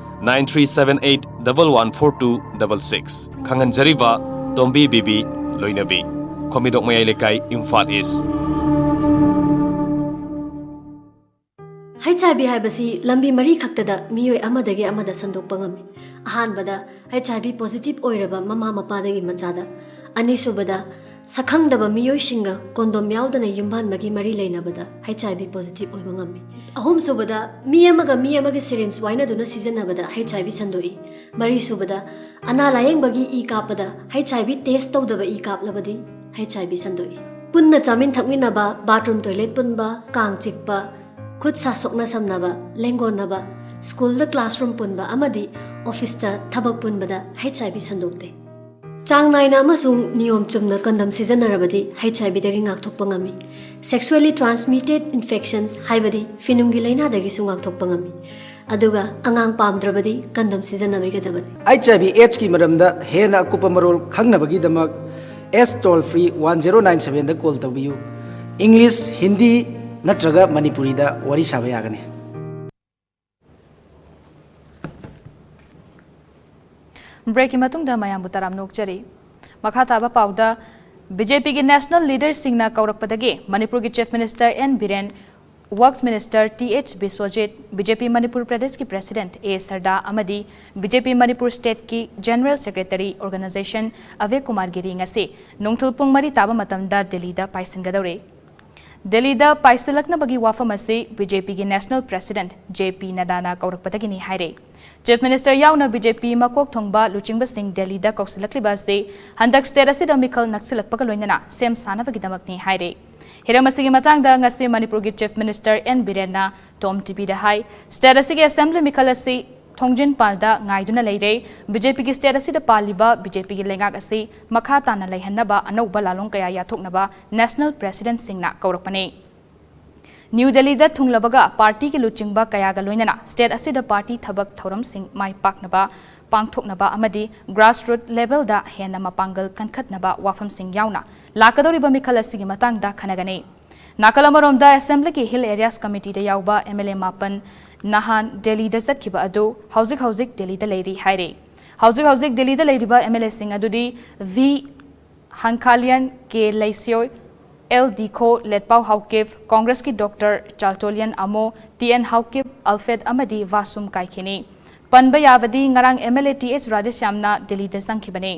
nine three seven eight double one four two double six꯫ ꯈꯪꯍꯟꯖꯔꯤꯕ ꯇꯣꯝꯕꯤ ꯕꯤꯕꯤ ꯂꯣꯏꯅꯕꯤ, ꯈꯣꯝꯕꯤꯗꯣꯛ ꯃꯌꯥꯏ ꯂꯩꯀꯥꯏ, ꯏꯝꯐꯥꯜ ꯏꯁ꯫ HIV ꯍꯥꯏꯕꯁꯤ ꯂꯝꯕꯤ ꯃꯔꯤ ꯈꯛꯇꯗ ꯃꯤꯑꯣꯏ ꯑꯃꯗꯒꯤ ꯑꯃꯗ ꯁꯟꯗꯣꯛꯄ ꯉꯝꯃꯤ꯫ ꯑꯍꯥꯟꯕꯗ, HIV positive ꯑꯣꯏꯔꯕ ꯃꯃꯥ ꯃꯄꯥꯗꯒꯤ ꯃꯆꯥꯗ꯫ ꯑꯅꯤꯁꯨꯕꯗ, ꯁꯛꯈꯪꯗꯕ ꯃꯤꯑꯣꯏꯁꯤꯡꯒ condom ꯌꯥꯎꯗꯅ ꯌꯨꯝꯕꯥꯟꯕꯒꯤ ꯃꯔꯤ ꯂꯩꯅꯕꯗ HIV positive ꯑꯣꯏꯕ ꯉꯝꯃꯤ꯫ ꯑꯍꯨꯝꯁꯨꯕꯗ, ꯃꯤ ꯑꯃꯒ ꯃꯤ ꯑꯃꯒꯤ syringe ꯋꯥꯏꯅꯗꯨꯅ ꯁꯤꯖꯤꯟꯅꯕꯗ HIV ꯁꯟꯗꯣꯛꯏ꯫ ꯃꯔꯤꯁꯨꯕꯗ, ꯑꯅꯥ ꯂꯥꯌꯦꯡꯕꯒꯤ ꯏ ꯀꯥꯞꯄꯗ HIV test ꯇꯧꯗꯕ ꯏ ꯀꯥꯞꯂꯕꯗꯤ HIV ꯁꯟꯗꯣꯛꯏ꯫ ꯄꯨꯟꯅ ꯆꯥꯃꯤꯟ ꯊꯛꯃꯤꯟꯅꯕ, bathroom toilet ꯄꯨꯟꯕ, ꯀꯥꯡ ꯆꯤꯛꯄ, ꯈꯨꯠ ꯁꯥ ꯁꯣꯛꯅ ꯁꯝꯅꯕ, ꯂꯦꯡꯒꯣꯟꯅꯕ, schoolꯗ classroom ꯄꯨꯟꯕ ꯑꯃꯗꯤ officeꯇ ꯊꯕꯛ ꯄꯨꯟꯕꯗ HIV ꯁꯟꯗꯣꯛꯇꯦ꯫ ꯆꯥꯡ ꯅꯥꯏꯅ ꯑꯃꯁꯨꯡ ꯅꯤꯌꯣꯝ ꯆꯨꯝꯅ ꯀꯟꯗꯝ ꯁꯤꯖꯤꯟꯅꯔꯕꯗꯤ ꯍꯩꯆ ꯑꯥꯏ ꯚꯤꯗꯒꯤ ꯉꯥꯛꯊꯣꯛꯄ ꯉꯝꯃꯤ꯫ Sexually transmitted infections ꯍꯥꯏꯕꯗꯤ ꯐꯤꯅꯨꯡꯒꯤ ꯂꯥꯏꯅꯥꯗꯒꯤꯁꯨ ꯉꯥꯛꯊꯣꯛꯄ ꯉꯝꯃꯤ꯫ ꯑꯗꯨꯒ ꯑꯉꯥꯡ ꯄꯥꯝꯗ꯭ꯔꯕꯗꯤ ꯀꯟꯗꯝ ꯁꯤꯖꯤꯟꯅꯕꯤꯒꯗꯕꯅꯤ꯫ ꯑꯩꯆ ꯑꯥꯏ ꯚꯤ ꯑꯦꯗꯁꯀꯤ ꯃꯔꯝꯗ ꯍꯦꯟꯅ ꯑꯀꯨꯞꯄ ꯃꯔꯣꯜ ꯈꯪꯅꯕꯒꯤꯗꯃꯛ ꯑꯦꯁ toll free one zero nine ꯁꯚꯦꯟꯗ ꯀꯣꯜ ꯇꯧꯕꯤꯌꯨ꯫ ꯏꯪꯂꯤꯁ, ꯍꯤꯟꯗꯤ ꯅꯠꯇ꯭ꯔꯒ ꯃꯅꯤꯄꯨꯔꯤꯗ ꯋꯥꯔꯤ ꯁꯥꯕ ꯌꯥꯒꯅꯤ꯫ ꯕ꯭ꯔꯦꯛꯀꯤ ꯃꯇꯨꯡꯗ ꯃꯌꯥꯝꯕꯨ ꯇꯔꯥꯝ ꯅꯣꯛꯆꯔꯤ꯫ ꯃꯈꯥ ꯇꯥꯕ ꯄꯥꯎꯗ, ꯕꯤ ꯖꯦ ꯄꯤꯒꯤ ꯅꯦꯁꯅꯦꯜ ꯂꯤꯗꯔꯁꯤꯡꯅ ꯀꯧꯔꯛꯄꯗꯒꯤ ꯃꯅꯤꯄꯨꯔꯒꯤ chief minister N Biren, works minister T H Biswajit, B J P Manipur ꯄ꯭ꯔꯗꯦꯁꯀꯤ ꯄ꯭ꯔꯦꯁꯤꯗꯦꯟꯠ ꯑꯦ ꯁꯔꯗꯥ ꯑꯃꯗꯤ ꯕꯤ ꯖꯦ ꯄꯤ ꯃꯅꯤꯄꯨꯔ ꯁ꯭ꯇꯦꯠꯀꯤ ꯖꯦꯅꯔꯦꯜ ꯁꯦꯀ꯭ꯔꯦꯇꯔꯤ ꯑꯣꯔꯒꯅꯥꯏꯖꯦꯁꯟ ꯑꯚꯦ ꯀꯨꯃꯥꯔ ꯒꯤꯔꯤ ꯉꯁꯤ ꯅꯨꯡꯊꯤꯜ ꯄꯨꯡ ꯃꯔꯤ ꯇꯥꯕ ꯃꯇꯝꯗ ꯗꯤꯜꯂꯤꯗ ꯄꯥꯏꯁꯤꯟꯒꯗꯧꯔꯤ꯫ ꯗꯤꯜꯂꯤꯗ ꯄꯥꯏꯁꯤꯜꯂꯛꯅꯕꯒꯤ ꯋꯥꯐꯝ ꯑꯁꯤ ꯕꯤ ꯖꯦ ꯄꯤꯒꯤ ꯅꯦꯁꯅꯦꯜ ꯄ꯭ꯔꯦꯁꯤꯗꯦꯟꯠ ꯖꯦ ꯄꯤ ꯅꯗꯥꯅ ꯀꯧꯔꯛꯄꯗꯒꯤꯅꯤ ꯍꯥꯏꯔꯦ꯫ ꯆꯤꯐ ꯃꯤꯅꯤꯁꯇꯔ ꯌꯥꯎꯅ ꯕꯤ ꯖꯦ ꯄꯤ ꯃꯀꯣꯛ ꯊꯣꯡꯕ ꯂꯨꯆꯤꯡꯕꯁꯤꯡ ꯗꯤꯜꯂꯤꯗ ꯀꯧꯁꯤꯜꯂꯛꯂꯤꯕ ꯑꯁꯤ ꯍꯟꯗꯛ ꯁ꯭ꯇꯦꯠ ꯑꯁꯤꯗ ꯃꯤꯈꯜ ꯅꯛꯁꯤꯜꯂꯛꯄꯒ ꯂꯣꯏꯅꯅ ꯁꯦꯝ ꯁꯥꯅꯕꯒꯤꯗꯃꯛꯅꯤ ꯍꯥꯏꯔꯦ꯫ ꯍꯤꯔꯝ ꯑꯁꯤꯒꯤ ꯃꯇꯥꯡꯗ ꯉꯁꯤ ꯃꯅꯤꯄꯨꯔꯒꯤ ꯆꯤꯐ ꯃꯤꯅꯤꯁꯇꯔ ꯑꯦꯟ ꯕꯤꯔꯦꯟꯅ ꯇꯣꯝ ꯇꯤ ꯚꯤꯗ ꯍꯥꯏ, ꯁ꯭ꯇꯦꯠ ꯑꯁꯤꯒꯤ ꯑꯦꯁꯦꯝꯕ꯭ꯂꯤ ꯃꯤꯈꯜ ꯑꯁꯤ ꯊꯣꯡꯖꯤꯟ ꯄꯥꯜꯗ ꯉꯥꯏꯗꯨꯅ ꯂꯩꯔꯦ꯫ ꯕꯤ ꯖꯦ ꯄꯤꯒꯤ ꯁ꯭ꯇꯦꯠ ꯑꯁꯤꯗ ꯄꯥꯜꯂꯤꯕ ꯕꯤ ꯖꯦ ꯄꯤꯒꯤ ꯂꯩꯉꯥꯛ ꯑꯁꯤ ꯃꯈꯥ ꯇꯥꯅ ꯂꯩꯍꯟꯅꯕ ꯑꯅꯧꯕ ꯂꯥꯂꯣꯡ ꯀꯌꯥ ꯌꯥꯊꯣꯛꯅꯕ ꯅꯦꯁꯅꯦꯜ ꯄ꯭ꯔꯦꯁꯤꯗꯦꯟꯠꯁꯤꯡꯅ ꯀꯧꯔꯛꯄꯅꯤ꯫ ꯅ꯭ꯌꯨ ꯗꯤꯜꯂꯤꯗ ꯊꯨꯡꯂꯕꯒ ꯄꯥꯔꯇꯤꯒꯤ ꯂꯨꯆꯤꯡꯕ ꯀꯌꯥꯒ ꯂꯣꯏꯅꯅ ꯁ꯭ꯇꯦꯠ ꯑꯁꯤꯗ ꯄꯥꯔꯇꯤ ꯊꯕꯛ ꯊꯧꯔꯝꯁꯤꯡ ꯃꯥꯏ ꯄꯥꯛꯅꯕ ꯄꯥꯡꯊꯣꯛꯅꯕ ꯑꯃꯗꯤ ꯒ꯭ꯔꯥꯁꯔꯨꯠ ꯂꯦꯚꯦꯜꯗ ꯍꯦꯟꯅ ꯃꯄꯥꯡꯒꯜ ꯀꯟꯈꯠꯅꯕ ꯋꯥꯐꯝꯁꯤꯡ ꯌꯥꯎꯅ ꯂꯥꯛꯀꯗꯧꯔꯤꯕ ꯃꯤꯈꯜ ꯑꯁꯤꯒꯤ ꯃꯇꯥꯡꯗ ꯈꯟꯅꯒꯅꯤ꯫ ꯅꯥꯀꯜ ꯑꯃꯔꯣꯝꯗ, ꯑꯦꯁꯦꯝꯕ꯭ꯂꯤꯒꯤ ꯍꯤꯜ ꯑꯦꯔꯤꯌꯥꯁ ꯀꯃꯤꯇꯤꯗ ꯌꯥꯎꯕ ꯑꯦꯝ ꯑꯦꯜ ꯑꯦ ꯃꯥꯄꯟ ꯅꯍꯥꯟ ꯗꯤꯜꯂꯤꯗ ꯆꯠꯈꯤꯕ ꯑꯗꯨ ꯍꯧꯖꯤꯛ ꯍꯧꯖꯤꯛ ꯗꯤꯜꯂꯤꯗ ꯂꯩꯔꯤ ꯍꯥꯏꯔꯤ꯫ ꯍꯧꯖꯤꯛ ꯍꯧꯖꯤꯛ ꯗꯤꯜꯂꯤꯗ ꯂꯩꯔꯤꯕ ꯑꯦꯝ ꯑꯦꯜ ꯑꯦꯁꯤꯡ ꯑꯗꯨꯗꯤ V Hangkhalian, K Leishiyo, L Dikho, Letpao Haokip, ꯀꯣꯡꯒ꯭ꯔꯦꯁꯀꯤ doctor Chaltonlian Amo, T and Haokip, Alfred ꯑꯃꯗꯤ ꯚꯥꯁꯨꯝ ꯀꯥꯏꯈꯤꯅꯤ꯫ ꯄꯟꯕ ꯌꯥꯕꯗꯤ ꯉꯔꯥꯡ M L A T H ꯔꯥꯙꯦꯁ꯭ꯌꯥꯝꯅ ꯗꯤꯜꯂꯤꯗ ꯆꯪꯈꯤꯕꯅꯤ꯫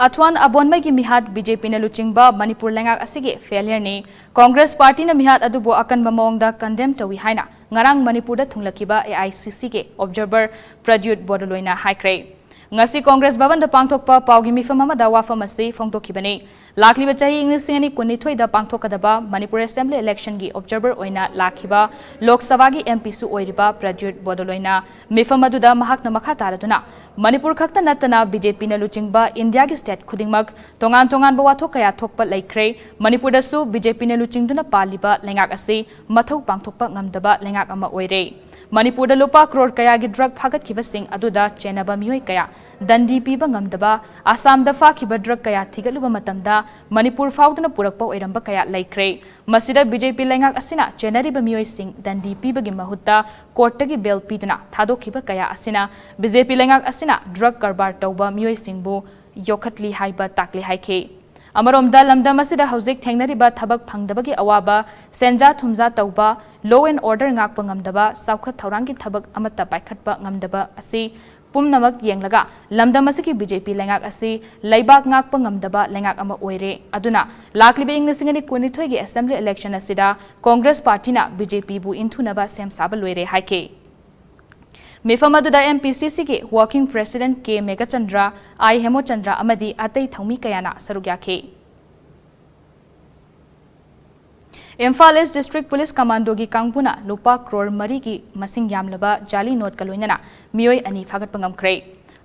ꯑꯊ꯭ꯋꯥꯟ ꯑꯕꯣꯟꯃꯩꯒꯤ ꯃꯤꯍꯥꯠ ꯕꯤ ꯖꯦ ꯄꯤꯅ ꯂꯨꯆꯤꯡꯕ ꯃꯅꯤꯄꯨꯔ ꯂꯩꯉꯥꯛ ꯑꯁꯤꯒꯤ ꯐꯦꯂꯤꯌꯔꯅꯤ꯫ ꯀꯣꯡꯒ꯭ꯔꯦꯁ ꯄꯥꯔꯇꯤꯅ ꯃꯤꯍꯥꯠ ꯑꯗꯨꯕꯨ ꯑꯀꯟꯕ ꯃꯑꯣꯡꯗ ꯀꯟꯗꯦꯝ ꯇꯧꯏ ꯍꯥꯏꯅ ꯉꯔꯥꯡ ꯃꯅꯤꯄꯨꯔꯗ ꯊꯨꯡꯂꯈꯤꯕ ꯑꯦ ꯑꯥꯏ ꯁꯤ ꯁꯤꯒꯤ ꯑꯣꯕꯖꯔꯚꯔ ꯄ꯭ꯔꯗ꯭ꯌꯨꯠ ꯕꯣꯔꯗꯣꯂꯣꯏꯅ ꯍꯥꯏꯈ꯭ꯔꯦ꯫ ꯉꯁꯤ ꯀꯣꯡꯒ꯭ꯔꯦꯁ ꯚꯕꯟꯗ ꯄꯥꯡꯊꯣꯛꯄ ꯄꯥꯎꯒꯤ ꯃꯤꯐꯝ ꯑꯃꯗ ꯋꯥꯐꯝ ꯑꯁꯤ ꯐꯣꯡꯗꯣꯛꯈꯤꯕꯅꯤ꯫ ꯂꯥꯛꯂꯤꯕ ꯆꯍꯤ ꯏꯪ ꯂꯤꯁꯤꯡ ꯑꯅꯤ ꯀꯨꯟꯅꯤꯊꯣꯏꯗ ꯄꯥꯡꯊꯣꯛꯀꯗꯕ ꯃꯅꯤꯄꯨꯔ ꯑꯦꯁꯦꯝꯕ꯭ꯂꯤ ꯏꯂꯦꯛꯁꯟꯒꯤ ꯑꯣꯕꯖꯔꯚꯔ ꯑꯣꯏꯅ ꯂꯥꯛꯈꯤꯕ ꯂꯣꯛ ꯁꯚꯥꯒꯤ ꯑꯦꯝ ꯄꯤꯁꯨ ꯑꯣꯏꯔꯤꯕ ꯄ꯭ꯔꯗ꯭ꯌꯨꯠ ꯕꯣꯗꯣꯂꯣꯏꯅ ꯃꯤꯐꯝ ꯑꯗꯨꯗ ꯃꯍꯥꯛꯅ ꯃꯈꯥ ꯇꯥꯔꯗꯨꯅ, ꯃꯅꯤꯄꯨꯔ ꯈꯛꯇ ꯅꯠꯇꯅ ꯕꯤ ꯖꯦ ꯄꯤꯅ ꯂꯨꯆꯤꯡꯕ ꯏꯟꯗꯤꯌꯥꯒꯤ ꯁ꯭ꯇꯦꯠ ꯈꯨꯗꯤꯡꯃꯛ ꯇꯣꯉꯥꯟ ꯇꯣꯉꯥꯟꯕ ꯋꯥꯊꯣꯛ ꯀꯌꯥ ꯊꯣꯛꯄ ꯂꯩꯈ꯭ꯔꯦ꯫ ꯃꯅꯤꯄꯨꯔꯗꯁꯨ ꯕꯤ ꯖꯦ ꯄꯤꯅ ꯂꯨꯆꯤꯡꯗꯨꯅ ꯄꯥꯜꯂꯤꯕ ꯂꯩꯉꯥꯛ ꯑꯁꯤ ꯃꯊꯧ ꯄꯥꯡꯊꯣꯛꯄ ꯉꯝꯗꯕ ꯂꯩꯉꯥꯛ ꯑꯃ ꯑꯣꯏꯔꯦ꯫ ꯃꯅꯤꯄꯨꯔꯗ ꯂꯨꯄꯥ ꯀ꯭ꯔꯣꯔ ꯀꯌꯥꯒꯤ ꯗ꯭ꯔꯒ ꯐꯥꯒꯠꯈꯤꯕꯁꯤꯡ ꯑꯗꯨꯗ ꯆꯦꯟꯅꯕ ꯃꯤꯑꯣꯏ ꯀꯌꯥ ꯗꯟꯗꯤ ꯄꯤꯕ ꯉꯝꯗꯕ, ꯑꯁꯥꯝꯗ ꯐꯥꯈꯤꯕ ꯗ꯭ꯔꯒ ꯀꯌꯥ ꯊꯤꯒꯠꯂꯨꯕ ꯃꯇꯝꯗ ꯃꯅꯤꯄꯨꯔ ꯐꯥꯎꯗꯨꯅ ꯄꯨꯔꯛꯄ ꯑꯣꯏꯔꯝꯕ ꯀꯌꯥ ꯂꯩꯈ꯭ꯔꯦ꯫ ꯃꯁꯤꯗ ꯕꯤ ꯖꯦ ꯄꯤ ꯂꯩꯉꯥꯛ ꯑꯁꯤꯅ ꯆꯦꯟꯅꯔꯤꯕ ꯃꯤꯑꯣꯏꯁꯤꯡ ꯗꯟꯗꯤ ꯄꯤꯕꯒꯤ ꯃꯍꯨꯠꯇ ꯀꯣꯔꯠꯇꯒꯤ ꯕꯦꯜ ꯄꯤꯗꯨꯅ ꯊꯥꯗꯣꯛꯈꯤꯕ ꯀꯌꯥ ꯑꯁꯤꯅ ꯕꯤ ꯖꯦ ꯄꯤ ꯂꯩꯉꯥꯛ ꯑꯁꯤꯅ ꯗ꯭ꯔꯒ ꯀꯔꯕꯥꯔ ꯇꯧꯕ ꯃꯤꯑꯣꯏꯁꯤꯡꯕꯨ ꯌꯣꯛꯈꯠꯂꯤ ꯍꯥꯏꯕ ꯇꯥꯛꯂꯤ ꯍꯥꯏꯈꯤ꯫ ꯑꯃꯔꯣꯝꯗ, ꯂꯝꯗꯝ ꯑꯁꯤꯗ ꯍꯧꯖꯤꯛ ꯊꯦꯡꯅꯔꯤꯕ ꯊꯕꯛ ꯐꯪꯗꯕꯒꯤ ꯑꯋꯥꯕ, ꯁꯦꯟꯖꯥ ꯊꯨꯝꯖꯥ ꯇꯧꯕ, law and order ꯉꯥꯛꯄ ꯉꯝꯗꯕ, ꯆꯥꯎꯈꯠ ꯊꯧꯔꯥꯡꯒꯤ ꯊꯕꯛ ꯑꯃꯠꯇ ꯄꯥꯏꯈꯠꯄ ꯉꯝꯗꯕ ꯑꯁꯤ ꯄꯨꯝꯅꯃꯛ ꯌꯦꯡꯂꯒ ꯂꯝꯗꯝ ꯑꯁꯤꯒꯤ ꯕꯤ ꯖꯦ ꯄꯤ ꯂꯩꯉꯥꯛ ꯑꯁꯤ ꯂꯩꯕꯥꯛ ꯉꯥꯛꯄ ꯉꯝꯗꯕ ꯂꯩꯉꯥꯛ ꯑꯃ ꯑꯣꯏꯔꯦ꯫ ꯑꯗꯨꯅ ꯂꯥꯛꯂꯤꯕ ꯏꯪ ꯂꯤꯁꯤꯡ ꯑꯅꯤ ꯀꯨꯟꯅꯤꯊꯣꯏꯒꯤ ꯑꯦꯁꯦꯝꯕ꯭ꯂꯤ ꯏꯂꯦꯛꯁꯟ ꯑꯁꯤꯗ ꯀꯣꯡꯒ꯭ꯔꯦꯁ ꯄꯥꯔꯇꯤꯅ ꯕꯤ ꯖꯦ ꯄꯤꯕꯨ ꯏꯟꯊꯨꯅꯕ ꯁꯦꯝ ꯁꯥꯕ ꯂꯣꯏꯔꯦ ꯍꯥꯏꯈꯤ꯫ ꯃꯤꯐꯝ ꯑꯗꯨꯗ ꯑꯦꯝ ꯄꯤ ꯁꯤ ꯁꯤꯒꯤ ꯋꯥꯔꯀꯤꯡ ꯄ꯭ꯔꯦꯁꯤꯗꯦꯟꯠ ꯀꯦ ꯃꯦꯘꯆꯟꯗ꯭ꯔ, ꯑꯥꯏ ꯍꯦꯃꯣꯆꯟꯗ꯭ꯔ ꯑꯃꯗꯤ ꯑꯇꯩ ꯊꯧꯃꯤ ꯀꯌꯥꯅ ꯁꯔꯨꯛ ꯌꯥꯈꯤ꯫ ꯏꯝꯐꯥꯜ ꯏꯁ ꯗꯤꯁꯇ꯭ꯔꯤꯛ ꯄꯨꯂꯤꯁ ꯀꯃꯥꯟꯗꯣꯒꯤ ꯀꯥꯡꯕꯨꯅ ꯂꯨꯄꯥ ꯀ꯭ꯔꯣꯔ ꯃꯔꯤꯒꯤ ꯃꯁꯤꯡ ꯌꯥꯝꯂꯕ ꯖꯥꯂꯤ ꯅꯣꯠꯀ ꯂꯣꯏꯅꯅ ꯃꯤꯑꯣꯏ ꯑꯅꯤ ꯐꯥꯒꯠꯄ ꯉꯝꯈ꯭ꯔꯦ꯫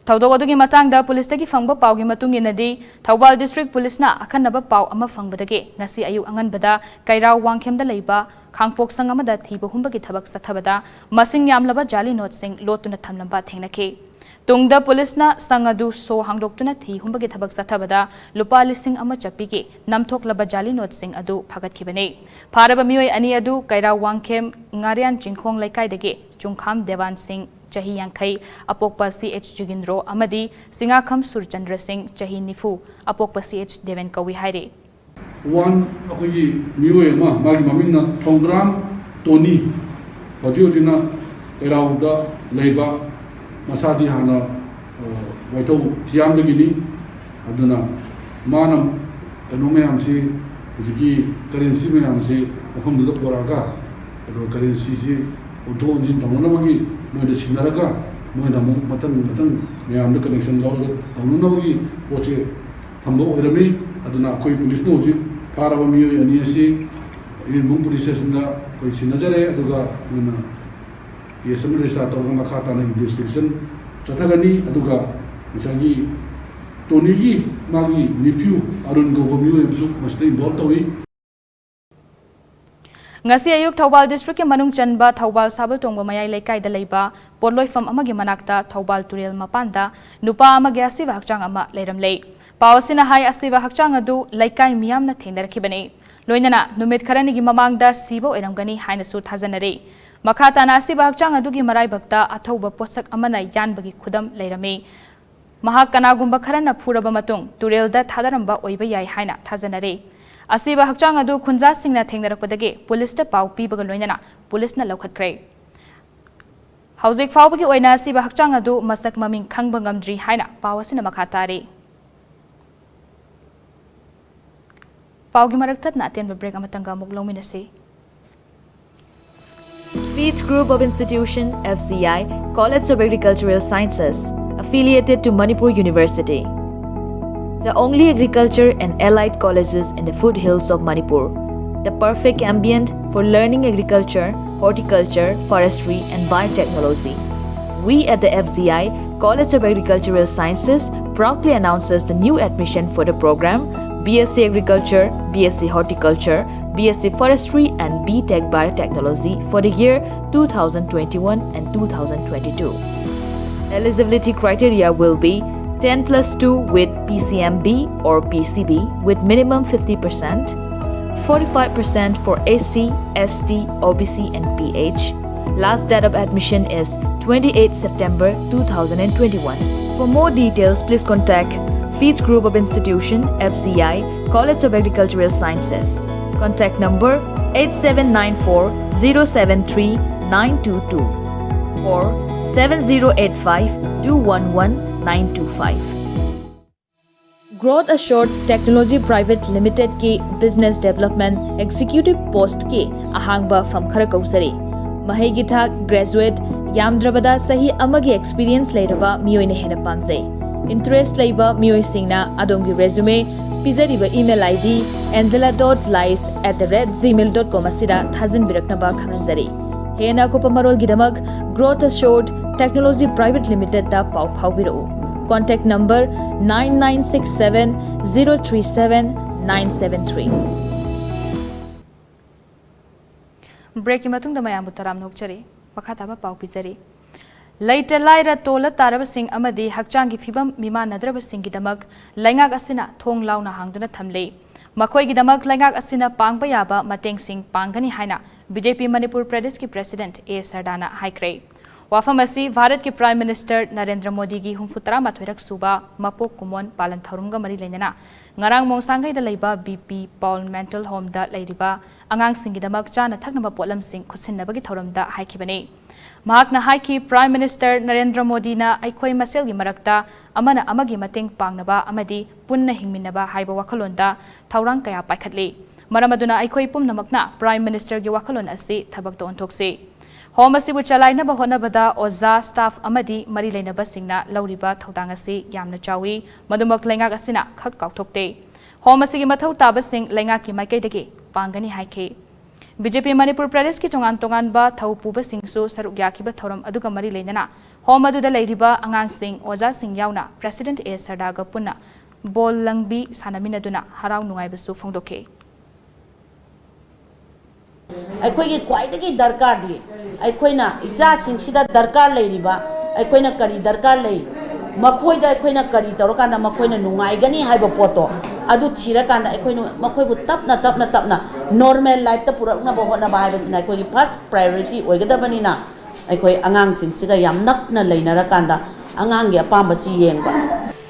ꯊꯧꯗꯣꯛ ꯑꯗꯨꯒꯤ ꯃꯇꯥꯡꯗ ꯄꯨꯂꯤꯁꯇꯒꯤ ꯐꯪꯕ ꯄꯥꯎꯒꯤ ꯃꯇꯨꯡ ꯏꯟꯅꯗꯤ, ꯊꯧꯕꯥꯜ ꯗꯤꯁꯇ꯭ꯔꯤꯛ ꯄꯨꯂꯤꯁꯅ ꯑꯈꯟꯅꯕ ꯄꯥꯎ ꯑꯃ ꯐꯪꯕꯗꯒꯤ ꯉꯁꯤ ꯑꯌꯨꯛ ꯑꯉꯟꯕꯗ ꯀꯩꯔꯥꯎ ꯋꯥꯡꯈꯦꯝꯗ ꯂꯩꯕ ꯈꯥꯡꯄꯣꯛꯁꯪ ꯑꯃꯗ ꯊꯤꯕ ꯍꯨꯝꯕꯒꯤ ꯊꯕꯛ ꯆꯠꯊꯕꯗ ꯃꯁꯤꯡ ꯌꯥꯝꯂꯕ ꯖꯥꯂꯤ ꯅꯣꯠꯁꯤꯡ ꯂꯣꯠꯇꯨꯅ ꯊꯝꯂꯝꯕ ꯊꯦꯡꯅꯈꯤ꯫ ꯇꯨꯡꯗ ꯄꯨꯂꯤꯁꯅ ꯁꯪ ꯑꯗꯨ ꯁꯣ ꯍꯥꯡꯗꯣꯛꯇꯨꯅ ꯊꯤ ꯍꯨꯝꯕꯒꯤ ꯊꯕꯛ ꯆꯠꯊꯕꯗ ꯂꯨꯄꯥ ꯂꯤꯁꯤꯡ ꯑꯃ ꯆꯠꯄꯤꯒꯤ ꯅꯝꯊꯣꯛꯂꯕ ꯖꯥꯂꯤ ꯅꯣꯠꯁꯤꯡ ꯑꯗꯨ ꯐꯥꯒꯠꯈꯤꯕꯅꯤ꯫ ꯐꯥꯔꯕ ꯃꯤꯑꯣꯏ ꯑꯅꯤ ꯑꯗꯨ ꯀꯩꯔꯥꯎ ꯋꯥꯡꯈꯦꯝ ꯉꯥꯔꯤꯌꯥꯟ ꯆꯤꯡꯈꯣꯡ ꯂꯩꯀꯥꯏꯗꯒꯤ ꯆꯨꯡꯈꯥꯝ ꯗꯦꯋꯥꯟ ꯁꯤꯡ, ꯆꯍꯤ ꯌꯥꯡꯈꯩ, ꯑꯄꯣꯛꯄ ꯁꯤ ꯑꯩꯆ ꯖꯨꯒꯤꯟꯗ꯭ꯔꯣ ꯑꯃꯗꯤ ꯁꯤꯡꯉꯥꯈꯝ ꯁꯨꯔꯆꯟꯗ꯭ꯔ ꯁꯤꯡ, ꯆꯍꯤ ꯅꯤꯐꯨ, ꯑꯄꯣꯛꯄ ꯁꯤ ꯑꯩꯆ ꯗꯦꯋꯦꯟ ꯀꯧꯏ ꯍꯥꯏꯔꯤ꯫ ꯋꯥꯟ ꯑꯩꯈꯣꯏꯒꯤ ꯃꯤꯑꯣꯏ ꯑꯃ, ꯃꯥꯒꯤ ꯃꯃꯤꯡꯅ ꯊꯣꯡꯒ꯭ꯔꯥꯝ ꯇꯣꯅꯤ, ꯍꯧꯖꯤꯛ ꯍꯧꯖꯤꯛꯅ ꯀꯩꯔꯥꯎꯗ ꯂꯩꯕ, ꯃꯁꯥꯗꯤ ꯍꯥꯟꯅ, ꯑ, ꯋꯥꯏꯊꯧ ꯊꯤꯌꯥꯝꯗꯒꯤꯅꯤ꯫ ꯑꯗꯨꯅ ꯃꯥꯅ ꯀꯩꯅꯣ ꯃꯌꯥꯝꯁꯤ, ꯍꯧꯖꯤꯛꯀꯤ ꯀꯔꯦꯟꯁꯤ ꯃꯌꯥꯝꯁꯤ ꯃꯐꯝꯗꯨꯗ ꯄꯨꯔꯛꯑꯒ, ꯑꯗꯨꯒ ꯀꯔꯦꯟꯁꯤꯁꯤ ꯑꯣꯟꯊꯣꯛ ꯑꯣꯟꯁꯤꯟ ꯇꯧꯅꯅꯕꯒꯤ ꯃꯣꯏꯗ ꯁꯤꯟꯅꯔꯒ, ꯃꯣꯏꯅ ꯑꯃꯨꯛ ꯃꯊꯪ ꯃꯊꯪ ꯃꯌꯥꯝꯗ ꯀꯅꯦꯛꯁꯟ ꯂꯧꯔꯒ ꯇꯧꯅꯅꯕꯒꯤ ꯄꯣꯠꯁꯦ ꯊꯝꯕ ꯑꯣꯏꯔꯝꯃꯤ꯫ ꯑꯗꯨꯅ ꯑꯩꯈꯣꯏ ꯄꯨꯂꯤꯁꯅ ꯍꯧꯖꯤꯛ ꯐꯥꯔꯕ ꯃꯤꯑꯣꯏ ꯑꯅꯤ ꯑꯁꯤ ꯏꯔꯦꯟꯕꯨꯡ ꯄꯨꯂꯤꯁ ꯁ꯭ꯇꯦꯁꯟꯗ ꯑꯩꯈꯣꯏ ꯁꯤꯟꯅꯖꯔꯦ꯫ ꯑꯗꯨꯒ ꯑꯩꯈꯣꯏꯅ ꯀꯦꯁ ꯑꯃ ꯔꯦꯖꯤꯁꯇꯥꯔ ꯇꯧꯔꯒ ꯃꯈꯥ ꯇꯥꯅ ꯏꯟꯚꯦꯁꯇꯤꯒꯦꯁꯟ ꯆꯠꯊꯒꯅꯤ꯫ ꯑꯗꯨꯒ ꯉꯁꯥꯏꯒꯤ ꯇꯣꯅꯤꯒꯤ ꯃꯥꯒꯤ ꯅꯤꯐ꯭ꯌꯨ ꯑꯔꯨꯟ ꯀꯧꯕ ꯃꯤꯑꯣꯏ ꯑꯃꯁꯨ ꯃꯁꯤꯗ ꯏꯟꯚꯣꯜꯕ ꯇꯧꯏ꯫ ꯉꯁꯤ ꯑꯌꯨꯛ ꯊꯧꯕꯥꯜ ꯗꯤꯁꯇ꯭ꯔꯤꯛꯀꯤ ꯃꯅꯨꯡ ꯆꯟꯕ ꯊꯧꯕꯥꯜ ꯁꯥꯕꯜ ꯇꯣꯡꯕ ꯃꯌꯥꯏ ꯂꯩꯀꯥꯏꯗ ꯂꯩꯕ ꯄꯣꯠꯂꯣꯏꯐꯝ ꯑꯃꯒꯤ ꯃꯅꯥꯛꯇ ꯊꯧꯕꯥꯜ ꯇꯨꯔꯦꯜ ꯃꯄꯥꯟꯗ ꯅꯨꯄꯥ ꯑꯃꯒꯤ ꯑꯁꯤꯕ ꯍꯛꯆꯥꯡ ꯑꯃ ꯂꯩꯔꯝꯂꯦ꯫ ꯄꯥꯎ ꯑꯁꯤꯅ ꯍꯥꯏ, ꯑꯁꯤꯕ ꯍꯛꯆꯥꯡ ꯑꯗꯨ ꯂꯩꯀꯥꯏ ꯃꯤꯌꯥꯝꯅ ꯊꯦꯡꯅꯔꯛꯈꯤꯕꯅꯤ꯫ ꯂꯣꯏꯅꯅ ꯅꯨꯃꯤꯠ ꯈꯔꯅꯤꯒꯤ ꯃꯃꯥꯡꯗ ꯁꯤꯕ ꯑꯣꯏꯔꯝꯒꯅꯤ ꯍꯥꯏꯅꯁꯨ ꯊꯥꯖꯅꯔꯤ꯫ ꯃꯈꯥ ꯇꯥꯅ ꯑꯁꯤꯕ ꯍꯛꯆꯥꯡ ꯑꯗꯨꯒꯤ ꯃꯔꯥꯏꯕꯛꯇ ꯑꯊꯧꯕ ꯄꯣꯠꯁꯛ ꯑꯃꯅ ꯌꯥꯟꯕꯒꯤ ꯈꯨꯗꯝ ꯂꯩꯔꯝꯃꯤ꯫ ꯃꯍꯥꯛ ꯀꯅꯥꯒꯨꯝꯕ ꯈꯔꯅ ꯐꯨꯔꯕ ꯃꯇꯨꯡ ꯇꯨꯔꯦꯜꯗ ꯊꯥꯗꯔꯝꯕ ꯑꯣꯏꯕ ꯌꯥꯏ ꯍꯥꯏꯅ ꯊꯥꯖꯅꯔꯤ꯫ ꯑꯁꯤꯕ ꯍꯛꯆꯥꯡ ꯑꯗꯨ ꯈꯨꯟꯖꯥꯁꯤꯡꯅ ꯊꯦꯡꯅꯔꯛꯄꯗꯒꯤ ꯄꯨꯂꯤꯁꯇ ꯄꯥꯎ ꯄꯤꯕꯒ ꯂꯣꯏꯅꯅ ꯄꯨꯂꯤꯁꯅ ꯂꯧꯈꯠꯈ꯭ꯔꯦ꯫ ꯍꯧꯖꯤꯛ ꯐꯥꯎꯕꯒꯤ ꯑꯣꯏꯅ ꯑꯁꯤꯕ ꯍꯛꯆꯥꯡ ꯑꯗꯨ ꯃꯁꯛ ꯃꯃꯤꯡ ꯈꯪꯕ ꯉꯝꯗ꯭ꯔꯤ ꯍꯥꯏꯅ ꯄꯥꯎ ꯑꯁꯤꯅ ꯃꯈꯥ ꯇꯥꯔꯤ꯫ ꯄꯥꯎꯒꯤ ꯃꯔꯛ ꯊꯠꯅ ꯑꯇꯦꯟꯕ ꯕ꯭ꯔꯦꯛ ꯑꯃꯇꯪꯒ ꯑꯃꯨꯛ ꯂꯧꯃꯤꯟꯅꯁꯤ꯫ Feet Group of Institution, F G I, College of Agricultural Sciences, affiliated to Manipur University. The only agriculture and allied colleges in the foothills of Manipur. The perfect ambient for learning agriculture, horticulture, forestry, and biotechnology. We at the F G I, College of Agricultural Sciences, proudly announces the new admission for the program B S C Agriculture, B S C Horticulture, B S C Forestry, and B Tech Biotechnology for the year two thousand twenty-one and two thousand twenty-two. Eligibility criteria will be ten plus two with P C M B or P C B with minimum fifty percent, forty-five percent for S C, S T, O B C, and P H. Last date of admission is twenty-eighth September two thousand twenty-one. For more details, please contact Feet Group of Institution, F C I, College of Agricultural Sciences. Contact number eight seven nine four zero seven three nine two two or seven zero eight five two one one nine two five. Growth Assured Technology Private Limited ꯀꯤ Business Development Executive Post ꯀꯤ ꯑꯍꯥꯡꯕ ꯐꯝ ꯈꯔ ꯀꯧꯖꯔꯤ꯫ ꯃꯍꯩꯒꯤ ꯊꯥꯛ graduate, ꯌꯥꯝꯗ꯭ꯔꯕꯗ ꯆꯍꯤ ꯑꯃꯒꯤ experience ꯂꯩꯔꯕ ꯃꯤꯑꯣꯏꯅ ꯍꯦꯟꯅ ꯄꯥꯝꯖꯩ꯫ Interest ꯂꯩꯕ ꯃꯤꯑꯣꯏꯁꯤꯡꯅ ꯑꯗꯣꯝꯒꯤ resume ꯄꯤꯖꯔꯤꯕ email ID angela dot lies at the rate gmail dot com ꯑꯁꯤꯗ ꯊꯥꯖꯤꯟꯕꯤꯔꯛꯅꯕ ꯈꯪꯍꯟꯖꯔꯤ꯫ ꯍꯦꯟꯅ ꯑꯀꯨꯞꯄ ꯃꯔꯣꯜꯒꯤꯗꯃꯛ Growth Assured Technology Private Limited ꯇ ꯄꯥꯎ ꯐꯥꯎꯕꯤꯔꯛꯎ꯫ Contact number nine nine six seven zero three seven nine seven three꯫ Break ꯀꯤ ꯃꯇꯨꯡꯗ ꯃꯌꯥꯝꯕꯨ ꯇꯔꯥꯝꯅ ꯑꯣꯛꯆꯔꯤ꯫ ꯃꯈꯥ ꯇꯥꯕ ꯄꯥꯎ ꯄꯤꯖꯔꯤ꯫ ꯂꯩꯇ ꯂꯥꯏꯔ ꯇꯣꯜꯂ ꯇꯥꯔꯕꯁꯤꯡ ꯑꯃꯗꯤ ꯍꯛꯆꯥꯡꯒꯤ ꯐꯤꯕꯝ ꯃꯤꯃꯥꯟꯅꯗ꯭ꯔꯕꯁꯤꯡꯒꯤꯗꯃꯛ ꯂꯩꯉꯥꯛ ꯑꯁꯤꯅ ꯊꯣꯡ ꯂꯥꯎꯅ ꯍꯥꯡꯗꯨꯅ ꯊꯝꯂꯤ꯫ ꯃꯈꯣꯏꯒꯤꯗꯃꯛ ꯂꯩꯉꯥꯛ ꯑꯁꯤꯅ ꯄꯥꯡꯕ ꯌꯥꯕ ꯃꯇꯦꯡꯁꯤꯡ ꯄꯥꯡꯒꯅꯤ ꯍꯥꯏꯅ BJP ꯃꯅꯤꯄꯨꯔ ꯄ꯭ꯔꯗꯦꯁꯀꯤ president A ꯁꯔꯗꯥꯅ ꯍꯥꯏꯈ꯭ꯔꯦ꯫ ꯋꯥꯐꯝ ꯑꯁꯤ ꯚꯥꯔꯠꯀꯤ Prime Minister ꯅꯔꯦꯟꯗ꯭ꯔ ꯃꯣꯗꯤꯒꯤ ꯍꯨꯝꯐꯨ ꯇꯔꯥꯃꯥꯊꯣꯏꯔꯛ ꯁꯨꯕ ꯃꯄꯣꯛ ꯀꯨꯝꯑꯣꯟ ꯄꯥꯂꯟ ꯊꯧꯔꯝꯒ ꯃꯔꯤ ꯂꯩꯅꯅ ꯉꯔꯥꯡ ꯃꯣꯡꯁꯥꯡꯒꯩꯗ ꯂꯩꯕ BP Paul Mental Home ꯗ ꯂꯩꯔꯤꯕ ꯑꯉꯥꯡꯁꯤꯡꯒꯤꯗꯃꯛ ꯆꯥꯅ ꯊꯛꯅꯕ ꯄꯣꯠꯂꯝꯁꯤꯡ ꯈꯨꯠꯁꯤꯟꯅꯕꯒꯤ ꯊꯧꯔꯝꯗ ꯍꯥꯏꯈꯤꯕꯅꯤ꯫ ꯃꯍꯥꯛꯅ ꯍꯥꯏꯈꯤ, Prime Minister ꯅꯔꯦꯟꯗ꯭ꯔ ꯃꯣꯗꯤꯅ ꯑꯩꯈꯣꯏ ꯃꯁꯦꯜꯒꯤ ꯃꯔꯛꯇ ꯑꯃꯅ ꯑꯃꯒꯤ ꯃꯇꯦꯡ ꯄꯥꯡꯅꯕ ꯑꯃꯗꯤ ꯄꯨꯟꯅ ꯍꯤꯡꯃꯤꯟꯅꯕ ꯍꯥꯏꯕ ꯋꯥꯈꯜꯂꯣꯟꯗ ꯊꯧꯔꯥꯡ ꯀꯌꯥ ꯄꯥꯏꯈꯠꯂꯤ꯫ ꯃꯔꯝ ꯑꯗꯨꯅ ꯑꯩꯈꯣꯏ ꯄꯨꯝꯅꯃꯛꯅ Prime Minister ꯒꯤ ꯋꯥꯈꯜꯂꯣꯟ ꯑꯁꯤ ꯊꯕꯛꯇ ꯑꯣꯟꯊꯣꯛꯁꯤ꯫ Home ꯑꯁꯤꯕꯨ ꯆꯂꯥꯏꯅꯕ ꯍꯣꯠꯅꯕꯗ ꯑꯣꯖꯥ, staff ꯑꯃꯗꯤ ꯃꯔꯤ ꯂꯩꯅꯕꯁꯤꯡꯅ ꯂꯧꯔꯤꯕ ꯊꯧꯗꯥꯡ ꯑꯁꯤ ꯌꯥꯝꯅ ꯆꯥꯎꯏ, ꯃꯗꯨꯃꯛ ꯂꯩꯉꯥꯛ ꯑꯁꯤꯅ ꯈꯛ ꯀꯥꯎꯊꯣꯛꯇꯦ꯫ Home ꯑꯁꯤꯒꯤ ꯃꯊꯧ ꯇꯥꯕꯁꯤꯡ ꯂꯩꯉꯥꯛꯀꯤ ꯃꯥꯏꯀꯩꯗꯒꯤ ꯄꯥꯡꯒꯅꯤ ꯍꯥꯏꯈꯤ꯫ BJP ꯃꯅꯤꯄꯨꯔ ꯄ꯭ꯔꯗꯦꯁꯀꯤ ꯇꯣꯉꯥꯟ ꯇꯣꯉꯥꯟꯕ ꯊꯧ ꯄꯨꯕꯁꯤꯡꯁꯨ ꯁꯔꯨꯛ ꯌꯥꯈꯤꯕ ꯊꯧꯔꯝ ꯑꯗꯨꯒ ꯃꯔꯤ ꯂꯩꯅꯅ Home ꯑꯗꯨꯗ ꯂꯩꯔꯤꯕ ꯑꯉꯥꯡꯁꯤꯡ, ꯑꯣꯖꯥꯁꯤꯡ ꯌꯥꯎꯅ President A ꯁꯔꯗꯥꯒ ꯄꯨꯟꯅ ꯕꯣꯜ ꯂꯪꯕꯤ ꯁꯥꯟꯅꯃꯤꯟꯅꯗꯨꯅ ꯍꯔꯥꯎ ꯅꯨꯡꯉꯥꯏꯕꯁꯨ ꯐꯣꯡꯗꯣꯛꯈꯤ꯫ ꯑꯩꯈꯣꯏꯒꯤ ꯈ꯭ꯋꯥꯏꯗꯒꯤ ꯗꯔꯀꯥꯔꯗꯤ ꯑꯩꯈꯣꯏꯅ ꯏꯆꯥꯁꯤꯡꯁꯤꯗ ꯗꯔꯀꯥꯔ ꯂꯩꯔꯤꯕ, ꯑꯩꯈꯣꯏꯅ ꯀꯔꯤ ꯗꯔꯀꯥꯔ ꯂꯩ, ꯃꯈꯣꯏꯗ ꯑꯩꯈꯣꯏꯅ ꯀꯔꯤ ꯇꯧꯔꯀꯥꯟꯗ ꯃꯈꯣꯏꯅ ꯅꯨꯡꯉꯥꯏꯒꯅꯤ ꯍꯥꯏꯕ ꯄꯣꯠꯇꯣ, ꯑꯗꯨ ꯊꯤꯔꯀꯥꯟꯗ ꯑꯩꯈꯣꯏꯅ ꯃꯈꯣꯏꯕꯨ ꯇꯞꯅ ꯇꯞꯅ ꯇꯞꯅ normal life ꯇ ꯄꯨꯔꯛꯅꯕ ꯍꯣꯠꯅꯕ ꯍꯥꯏꯕꯁꯤꯅ ꯑꯩꯈꯣꯏꯒꯤ first priority ꯑꯣꯏꯒꯗꯕꯅꯤꯅ, ꯑꯩꯈꯣꯏ ꯑꯉꯥꯡꯁꯤꯡꯁꯤꯒ ꯌꯥꯝ ꯅꯛꯅ ꯂꯩꯅꯔꯀꯥꯟꯗ ꯑꯉꯥꯡꯒꯤ ꯑꯄꯥꯝꯕꯁꯤ ꯌꯦꯡꯕ꯫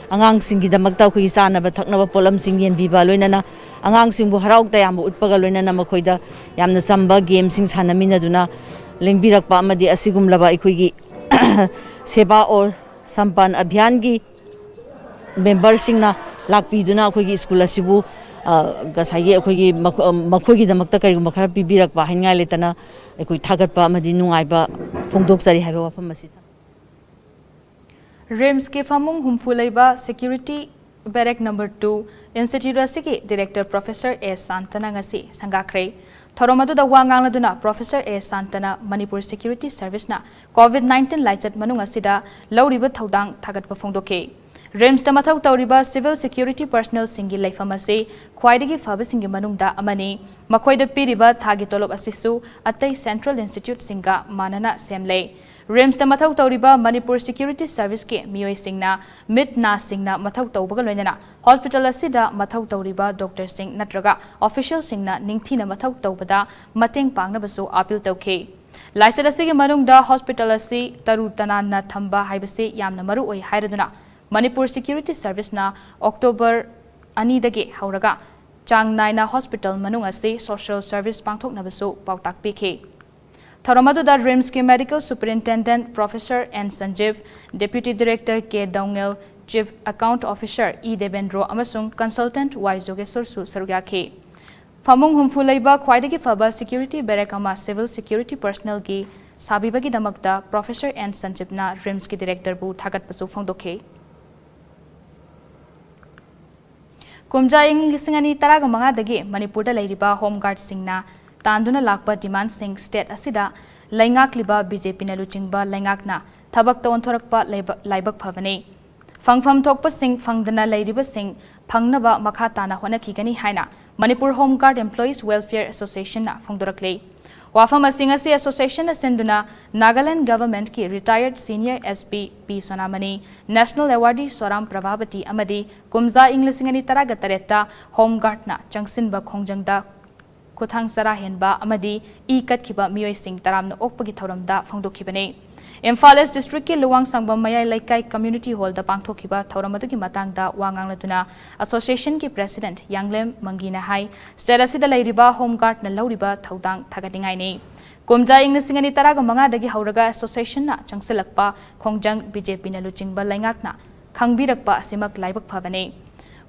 ꯑꯉꯥꯡꯁꯤꯡꯒꯤꯗꯃꯛꯇ ꯑꯩꯈꯣꯏꯒꯤ ꯆꯥꯅꯕ ꯊꯛꯅꯕ ꯄꯣꯠꯂꯝꯁꯤꯡ ꯌꯦꯟꯕꯤꯕ, ꯂꯣꯏꯅꯅ ꯑꯉꯥꯡꯁꯤꯡꯕꯨ ꯍꯔꯥꯎ ꯇꯌꯥꯝꯕ ꯎꯠꯄꯒ ꯂꯣꯏꯅꯅ ꯃꯈꯣꯏꯗ ꯌꯥꯝꯅ ꯆꯝꯕ game ꯁꯤꯡ ꯁꯥꯟꯅꯃꯤꯟꯅꯗꯨꯅ ꯂꯦꯡꯕꯤꯔꯛꯄ ꯑꯃꯗꯤ ꯑꯁꯤꯒꯨꯝꯂꯕ ꯑꯩꯈꯣꯏꯒꯤ Seva Aur Sampan Abhiyan ꯒꯤ member ꯁꯤꯡꯅ ꯂꯥꯛꯄꯤꯗꯨꯅ ꯑꯩꯈꯣꯏꯒꯤ school ꯑꯁꯤꯕꯨ ꯉꯁꯥꯏꯒꯤ ꯑꯩꯈꯣꯏꯒꯤ ꯃꯈꯣꯏꯒꯤꯗꯃꯛꯇ ꯀꯔꯤꯒꯨꯝꯕ ꯈꯔ ꯄꯤꯕꯤꯔꯛꯄ ꯍꯥꯏꯅꯤꯡꯉꯥꯏ ꯂꯩꯇꯅ ꯑꯩꯈꯣꯏ ꯊꯥꯒꯠꯄ ꯑꯃꯗꯤ ꯅꯨꯡꯉꯥꯏꯕ ꯐꯣꯡꯗꯣꯛꯆꯔꯤ ꯍꯥꯏꯕ ꯋꯥꯐꯝ ꯑꯁꯤ ꯊꯝ- ꯔꯤꯝꯁꯀꯤ ꯐꯃꯨꯡ ꯍꯨꯝꯐꯨ ꯂꯩꯕ ꯁꯦꯀ꯭ꯌꯨꯔꯤꯇꯤ ꯕꯦꯔꯦꯛ ꯅꯝꯕꯔ ꯇꯨ ꯏꯟꯁꯇꯤꯇ꯭ꯌꯨꯠ ꯑꯁꯤꯒꯤ ꯗꯤꯔꯦꯛꯇꯔ ꯄ꯭ꯔꯣꯐꯦꯁꯔ ꯑꯦ ꯁꯥꯟꯇꯅ ꯉꯁꯤ ꯁꯪꯒꯥꯈ꯭ꯔꯦ꯫ ꯊꯧꯔꯝ ꯑꯗꯨꯗ ꯋꯥ ꯉꯥꯡꯂꯗꯨꯅ ꯄ꯭ꯔꯣꯐꯦꯁꯔ ꯑꯦ ꯁꯥꯟꯇꯅ ꯃꯅꯤꯄꯨꯔ ꯁꯦꯀ꯭ꯌꯨꯔꯤꯇꯤ ꯁꯔꯚꯤꯁꯅ ꯀꯣꯚꯤꯗ ꯅꯥꯏꯟꯇꯤꯟ ꯂꯥꯏꯆꯠ ꯃꯅꯨꯡ ꯑꯁꯤꯗ ꯂꯧꯔꯤꯕ ꯊꯧꯗꯥꯡ ꯊꯥꯒꯠꯄ ꯐꯣꯡꯗꯣꯛꯈꯤ꯫ ꯔꯤꯝꯁꯇ ꯃꯊꯧ ꯇꯧꯔꯤꯕ ꯁꯤꯚꯤꯜ ꯁꯦꯀ꯭ꯌꯨꯔꯤꯇꯤ ꯄꯔꯁꯅꯦꯜꯁꯤꯡꯒꯤ ꯂꯩꯐꯝ ꯑꯁꯤ ꯈ꯭ꯋꯥꯏꯗꯒꯤ ꯐꯕꯁꯤꯡꯒꯤ ꯃꯅꯨꯡꯗ ꯑꯃꯅꯤ꯫ ꯃꯈꯣꯏꯗ ꯄꯤꯔꯤꯕ ꯊꯥꯒꯤ ꯇꯣꯂꯣꯞ ꯑꯁꯤꯁꯨ ꯑꯇꯩ ꯁꯦꯟꯇ꯭ꯔꯦꯜ ꯏꯟꯁꯇꯤꯇ꯭ꯌꯨꯠꯁꯤꯡꯒ ꯃꯥꯟꯅꯅ ꯁꯦꯝꯂꯦ꯫ ꯔꯤꯝꯁꯇ ꯃꯊꯧ ꯇꯧꯔꯤꯕ ꯃꯅꯤꯄꯨꯔ ꯁꯦꯀ꯭ꯌꯨꯔꯤꯇꯤ ꯁꯔꯚꯤꯁꯀꯤ ꯃꯤꯑꯣꯏꯁꯤꯡꯅ ꯃꯤꯠ ꯅꯥꯁꯤꯡꯅ ꯃꯊꯧ ꯇꯧꯕꯒ ꯂꯣꯏꯅꯅ ꯍꯣꯁꯄꯤꯇꯥꯜ ꯑꯁꯤꯗ ꯃꯊꯧ ꯇꯧꯔꯤꯕ ꯗꯣꯛꯇꯔꯁꯤꯡ ꯅꯠꯇ꯭ꯔꯒ ꯑꯣꯐꯤꯁꯤꯌꯦꯜꯁꯤꯡꯅ ꯅꯤꯡꯊꯤꯅ ꯃꯊꯧ ꯇꯧꯕꯗ ꯃꯇꯦꯡ ꯄꯥꯡꯅꯕꯁꯨ ꯑꯥꯄꯤꯜ ꯇꯧꯈꯤ꯫ ꯂꯥꯏꯆꯠ ꯑꯁꯤꯒꯤ ꯃꯅꯨꯡꯗ ꯍꯣꯁꯄꯤꯇꯥꯜ ꯑꯁꯤ ꯇꯔꯨ ꯇꯅꯥꯟꯅ ꯊꯝꯕ ꯍꯥꯏꯕꯁꯤ ꯌꯥꯝꯅ ꯃꯔꯨ ꯑꯣꯏ ꯍꯥꯏꯔꯗꯨꯅ ꯃꯅꯤꯄꯨꯔ ꯁꯦꯀ꯭ꯌꯨꯔꯤꯇꯤ ꯁꯔꯚꯤꯁꯅ ꯑꯣꯛꯇꯣꯕꯔ ꯑꯅꯤꯗꯒꯤ ꯍꯧꯔꯒ ꯆꯥꯡ ꯅꯥꯏꯅ ꯍꯣꯁꯄꯤꯇꯥꯜ ꯃꯅꯨꯡ ꯑꯁꯤ ꯁꯣꯁꯤꯌꯦꯜ ꯁꯔꯚꯤꯁ ꯄꯥꯡꯊꯣꯛꯅꯕꯁꯨ ꯄꯥꯎꯇꯥꯛ ꯄꯤꯈꯤ꯫ ꯊꯧꯔꯝ ꯑꯗꯨꯗ ꯔꯤꯝꯁꯀꯤ medical superintendent professor N Sanjib, deputy director K Daungel, chief account officer E Debendro ꯑꯃꯁꯨꯡ ꯀꯟꯁꯜꯇꯦꯟꯠ ꯋꯥꯏ ꯖꯣꯒꯦꯁꯣꯔꯁꯨ ꯁꯔꯨꯛ ꯌꯥꯈꯤ꯫ ꯐꯃꯨꯡ ꯍꯨꯝꯐꯨ ꯂꯩꯕ ꯈ꯭ꯋꯥꯏꯗꯒꯤ ꯐꯕ ꯁꯦꯀ꯭ꯌꯨꯔꯤꯇꯤ ꯕꯦꯔꯦꯛ ꯑꯃ ꯁꯤꯚꯤꯜ ꯁꯦꯀ꯭ꯌꯨꯔꯤꯇꯤ ꯄꯔꯁꯅꯦꯜꯒꯤ ꯁꯥꯕꯤꯕꯒꯤꯗꯃꯛꯇ ꯄ꯭ꯔꯣꯐꯦꯁꯔ ꯑꯦꯟ ꯁꯟꯖꯤꯞꯅ ꯔꯤꯝꯁꯀꯤ ꯗꯤꯔꯦꯛꯇꯔꯕꯨ ꯊꯥꯒꯠꯄꯁꯨ ꯐꯣꯡꯗꯣꯛꯈꯤ꯫ ꯀꯨꯝꯖꯥ ꯏꯪ ꯂꯤꯁꯤꯡ ꯑꯅꯤ ꯇꯔꯥꯒ ꯃꯉꯥꯗꯒꯤ ꯃꯅꯤꯄꯨꯔꯗ ꯂꯩꯔꯤꯕ ꯍꯣꯝ ꯒꯥꯔꯗꯁꯤꯡꯅ ꯇꯥꯟꯗꯨꯅ ꯂꯥꯛꯄ ꯗꯤꯃꯥꯟꯁꯤꯡ ꯁ꯭ꯇꯦꯠ ꯑꯁꯤꯗ ꯂꯩꯉꯥꯛꯂꯤꯕ ꯕꯤ ꯖꯦ ꯄꯤꯅ ꯂꯨꯆꯤꯡꯕ ꯂꯩꯉꯥꯛꯅ ꯊꯕꯛꯇ ꯑꯣꯟꯊꯣꯔꯛꯄ ꯂꯥꯏꯕꯛ ꯂꯥꯏꯕꯛ ꯐꯕꯅꯤ꯫ ꯐꯪꯐꯝ ꯊꯣꯛꯄꯁꯤꯡ ꯐꯪꯗꯅ ꯂꯩꯔꯤꯕꯁꯤꯡ ꯐꯪꯅꯕ ꯃꯈꯥ ꯇꯥꯅ ꯍꯣꯠꯅꯈꯤꯒꯅꯤ ꯍꯥꯏꯅ ꯃꯅꯤꯄꯨꯔ ꯍꯣꯝ ꯒꯥꯔꯗ ꯑꯦꯝꯄ꯭ꯂꯣꯌꯤꯁ ꯋꯦꯜꯐꯤꯌꯔ ꯑꯦꯁꯣꯁꯤꯌꯦꯁꯟꯅ ꯐꯣꯡꯗꯣꯔꯛꯂꯤ꯫ ꯋꯥꯐꯝ ꯑꯁꯤꯡ ꯑꯁꯤ ꯑꯦꯁꯣꯁꯤꯌꯦꯁꯟꯅ ꯁꯤꯟꯗꯨꯅ ꯅꯥꯒꯥꯂꯦꯟꯗ ꯒꯚꯔꯟꯃꯦꯟꯠꯀꯤ ꯔꯤꯇꯥꯌꯔꯗ ꯁꯤꯅꯤꯌꯔ ꯑꯦꯁ ꯄꯤ ꯄꯤ ꯁꯣꯅꯥꯃꯅꯤ, ꯅꯦꯁꯅꯦꯜ ꯑꯦꯋꯥꯔꯗꯤ ꯁꯣꯔꯥꯝ ꯄ꯭ꯔꯚꯥꯕꯇꯤ ꯑꯃꯗꯤ ꯀꯨꯝꯖꯥ ꯏꯪ ꯂꯤꯁꯤꯡ ꯑꯅꯤ ꯇꯔꯥꯒ ꯇꯔꯦꯠꯇ ꯍꯣꯝ ꯒꯥꯔꯗꯅ ꯆꯪꯁꯤꯟꯕ ꯈꯣꯡꯖꯪꯗ ꯈꯨꯊꯥꯡ ꯆꯔꯥ ꯍꯦꯟꯕ ꯑꯃꯗꯤ ꯏ ꯀꯠꯈꯤꯕ ꯃꯤꯑꯣꯏꯁꯤꯡ ꯇꯔꯥꯝꯅ ꯑꯣꯛꯄꯒꯤ ꯊꯧꯔꯝꯗ ꯐꯣꯡꯗꯣꯛꯈꯤꯕꯅꯤ꯫ ꯏꯝꯐꯥꯜ ꯏꯁ ꯗꯤꯁꯇ꯭ꯔꯤꯛꯀꯤ ꯂꯨꯋꯥꯡꯁꯥꯡꯕꯝ ꯃꯌꯥꯏ ꯂꯩꯀꯥꯏ ꯀꯝꯃ꯭ꯌꯨꯅꯤꯇꯤ ꯍꯣꯜꯗ ꯄꯥꯡꯊꯣꯛꯈꯤꯕ ꯊꯧꯔꯝ ꯑꯗꯨꯒꯤ ꯃꯇꯥꯡꯗ ꯋꯥ ꯉꯥꯡꯂꯗꯨꯅ ꯑꯦꯁꯣꯁꯤꯌꯦꯁꯟꯒꯤ ꯄ꯭ꯔꯦꯁꯤꯗꯦꯟꯠ ꯌꯥꯡꯂꯦꯝ ꯃꯪꯒꯤꯅ ꯍꯥꯏ, ꯁ꯭ꯇꯦꯠ ꯑꯁꯤꯗ ꯂꯩꯔꯤꯕ ꯍꯣꯝ ꯒꯥꯔꯗꯅ ꯂꯧꯔꯤꯕ ꯊꯧꯗꯥꯡ ꯊꯥꯒꯠꯅꯤꯡꯉꯥꯏꯅꯤ꯫ ꯀꯨꯝꯖꯥ ꯏꯪ ꯂꯤꯁꯤꯡ ꯑꯅꯤ ꯇꯔꯥꯒ ꯃꯉꯥꯗꯒꯤ ꯍꯧꯔꯒ ꯑꯦꯁꯣꯁꯤꯌꯦꯁꯟꯅ ꯆꯪꯁꯤꯜꯂꯛꯄ ꯈꯣꯡꯖꯪ ꯕꯤ ꯖꯦ ꯄꯤꯅ ꯂꯨꯆꯤꯡꯕ ꯂꯩꯉꯥꯛꯅ ꯈꯪꯕꯤꯔꯛꯄ ꯑꯁꯤꯃꯛ ꯂꯥꯏꯕꯛ ꯐꯕꯅꯤ꯫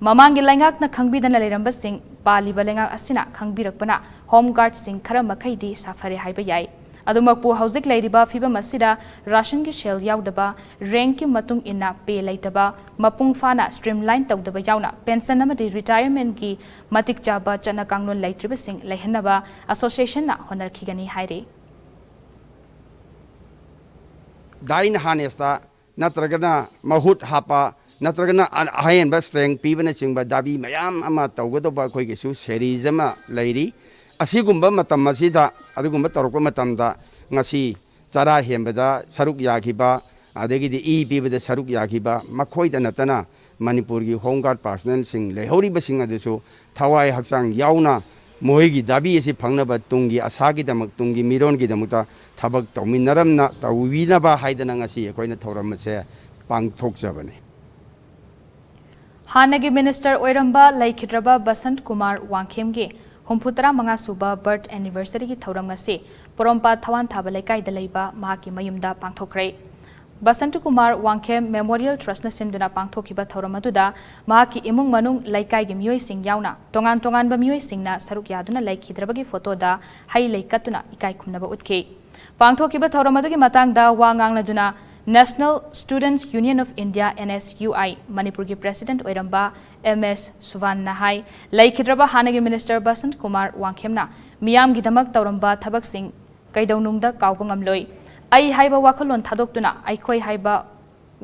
ꯃꯃꯥꯡꯒꯤ ꯂꯩꯉꯥꯛꯅ ꯈꯪꯕꯤꯗꯅ ꯂꯩꯔꯝꯕꯁꯤꯡ ꯄꯥꯜꯂꯤꯕ ꯂꯩꯉꯥꯛ ꯑꯁꯤꯅ ꯈꯪꯕꯤꯔꯛꯄꯅ ꯍꯣꯝ ꯒꯥꯔꯗꯁꯤꯡ ꯈꯔ ꯃꯈꯩꯗꯤ ꯁꯥꯐꯔꯦ ꯍꯥꯏꯕ ꯌꯥꯏ꯫ ꯑꯗꯨꯃꯛꯄꯨ ꯍꯧꯖꯤꯛ ꯂꯩꯔꯤꯕ ꯐꯤꯕꯝ ꯑꯁꯤꯗ ꯔꯥꯁꯟꯒꯤ ꯁꯦꯜ ꯌꯥꯎꯗꯕ, ꯔꯦꯡꯛꯀꯤ ꯃꯇꯨꯡ ꯏꯟꯅ ꯄꯦ ꯂꯩꯇꯕ, ꯃꯄꯨꯡ ꯐꯥꯅ ꯁ꯭ꯇ꯭ꯔꯤꯝꯂꯥꯏꯟ ꯇꯧꯗꯕ ꯌꯥꯎꯅ ꯄꯦꯟꯁꯟ ꯑꯃꯗꯤ ꯔꯤꯇꯥꯌꯔꯃꯦꯟꯠꯀꯤ ꯃꯇꯤꯛ ꯆꯥꯕ ꯆꯠꯅ ꯀꯥꯡꯂꯣꯟ ꯂꯩꯇ꯭ꯔꯤꯕꯁꯤꯡ ꯂꯩꯍꯟꯅꯕ ꯑꯦꯁꯣꯁꯤꯌꯦꯁꯟꯅ ꯍꯣꯠꯅꯔꯛꯈꯤꯒꯅꯤ ꯍꯥꯏꯔꯤ꯫ ꯗꯥꯏꯟ ꯍꯥꯔꯅꯦꯁꯇ ꯅꯠꯇ꯭ꯔꯒꯅ ꯃꯍꯨꯠ ꯍꯥꯞꯄ ꯅꯠꯇ꯭ꯔꯒꯅ ꯑ-, ꯑꯍꯦꯟꯕ ꯁ꯭ꯇꯔꯦꯡ ꯄꯤꯕꯅꯆꯤꯡꯕ ꯗꯥꯕꯤ ꯃꯌꯥꯝ ꯑꯃ ꯇꯧꯒꯗꯧꯕ ꯑꯩꯈꯣꯏꯒꯤꯁꯨ ꯁꯦꯔꯤꯖ ꯑꯃ ꯂꯩꯔꯤ꯫ ꯑꯁꯤꯒꯨꯝꯕ ꯃꯇꯝ ꯑꯁꯤꯗ, ꯑꯗꯨꯒꯨꯝꯕ ꯇꯧꯔꯛꯄ ꯃꯇꯝꯗ, ꯉꯁꯤ ꯆꯔꯥ ꯍꯦꯟꯕꯗ ꯁꯔꯨꯛ ꯌꯥꯈꯤꯕ, ꯑꯗꯒꯤꯗꯤ ꯏ ꯄꯤꯕꯗ ꯁꯔꯨꯛ ꯌꯥꯈꯤꯕ, ꯃꯈꯣꯏꯗ ꯅꯠꯇꯅ ꯃꯅꯤꯄꯨꯔꯒꯤ ꯍꯣꯝ ꯒꯥꯔꯗ ꯄꯥꯔꯁꯅꯦꯜꯁꯤꯡ ꯂꯩꯍꯧꯔꯤꯕꯁꯤꯡ ꯑꯗꯨꯁꯨ ꯊꯋꯥꯏ ꯍꯛꯆꯥꯡ ꯌꯥꯎꯅ ꯃꯈꯣꯏꯒꯤ ꯗꯥꯕꯤ ꯑꯁꯤ ꯐꯪꯅꯕ, ꯇꯨꯡꯒꯤ ꯑꯁꯥꯒꯤꯗꯃꯛ, ꯇꯨꯡꯒꯤ ꯃꯤꯔꯣꯟꯒꯤꯗꯃꯛꯇ ꯊꯕꯛ ꯇꯧꯃꯤꯟꯅꯔꯝꯅ ꯇꯧꯕꯤꯅꯕ ꯍꯥꯏꯗꯅ ꯉꯁꯤ ꯑꯩꯈꯣꯏꯅ ꯊꯧꯔꯝ ꯑꯁꯦ ꯄꯥꯡꯊꯣꯛꯆꯕꯅꯤ꯫ ꯍꯥꯟꯅꯒꯤ ꯃꯤꯅꯤꯁꯇꯔ ꯑꯣꯏꯔꯝꯕ ꯂꯩꯈꯤꯗ꯭ꯔꯕ ꯕꯁꯟꯠ ꯀꯨꯃꯥꯔ ꯋꯥꯡꯈꯦꯝꯒꯤ ꯍꯨꯝꯐꯨ ꯇꯔꯥ ꯃꯉꯥ ꯁꯨꯕ ꯕꯔꯊ ꯑꯦꯅꯤꯚꯔꯁꯔꯤꯒꯤ ꯊꯧꯔꯝ ꯉꯁꯤ ꯄꯣꯔꯣꯝꯄꯥꯠ ꯊꯋꯥꯟ ꯊꯥꯕ ꯂꯩꯀꯥꯏꯗ ꯂꯩꯕ ꯃꯍꯥꯛꯀꯤ ꯃꯌꯨꯝꯗ ꯄꯥꯡꯊꯣꯛꯈ꯭ꯔꯦ꯫ ꯕꯁꯟꯇ ꯀꯨꯃꯥꯔ ꯋꯥꯡꯈꯦꯝ ꯃꯦꯃꯣꯔꯤꯌꯦꯜ ꯇ꯭ꯔꯁꯅ ꯁꯤꯟꯗꯨꯅ ꯄꯥꯡꯊꯣꯛꯈꯤꯕ ꯊꯧꯔꯝ ꯑꯗꯨꯗ ꯃꯍꯥꯛꯀꯤ ꯏꯃꯨꯡ ꯃꯅꯨꯡ, ꯂꯩꯀꯥꯏꯒꯤ ꯃꯤꯑꯣꯏꯁꯤꯡ ꯌꯥꯎꯅ ꯇꯣꯉꯥꯟ ꯇꯣꯉꯥꯟꯕ ꯃꯤꯑꯣꯏꯁꯤꯡꯅ ꯁꯔꯨꯛ ꯌꯥꯗꯨꯅ ꯂꯩꯈꯤꯗ꯭ꯔꯕꯒꯤ ꯐꯣꯇꯣꯗ ꯍꯩ ꯂꯩ ꯀꯠꯇꯨꯅ ꯏꯀꯥꯏ ꯈꯨꯝꯅꯕ ꯎꯠꯈꯤ꯫ ꯄꯥꯡꯊꯣꯛꯈꯤꯕ ꯊꯧꯔꯝ ꯑꯗꯨꯒꯤ ꯃꯇꯥꯡꯗ ꯋꯥ ꯉꯥꯡꯂꯗꯨꯅ National Students Union of India, N S U I, ꯃꯅꯤꯄꯨꯔꯒꯤ ꯄ꯭ꯔꯦꯁꯤꯗꯦꯟꯠ ꯑꯣꯏꯔꯝꯕ ꯑꯦꯝ ꯑꯦꯁ ꯁꯨꯚꯥꯟꯅ ꯍꯥꯏ, ꯂꯩꯈꯤꯗ꯭ꯔꯕ ꯍꯥꯟꯅꯒꯤ ꯃꯤꯅꯤꯁꯇꯔ ꯕꯁꯟꯇ ꯀꯨꯃꯥꯔ ꯋꯥꯡꯈꯦꯝꯅ ꯃꯤꯌꯥꯝꯒꯤꯗꯃꯛ ꯇꯧꯔꯝꯕ ꯊꯕꯛꯁꯤꯡ ꯀꯩꯗꯧꯅꯨꯡꯗ ꯀꯥꯎꯕ ꯉꯝꯂꯣꯏ꯫ ꯑꯩ ꯍꯥꯏꯕ ꯋꯥꯈꯜꯂꯣꯟ ꯊꯥꯗꯣꯛꯇꯨꯅ ꯑꯩꯈꯣꯏ ꯍꯥꯏꯕ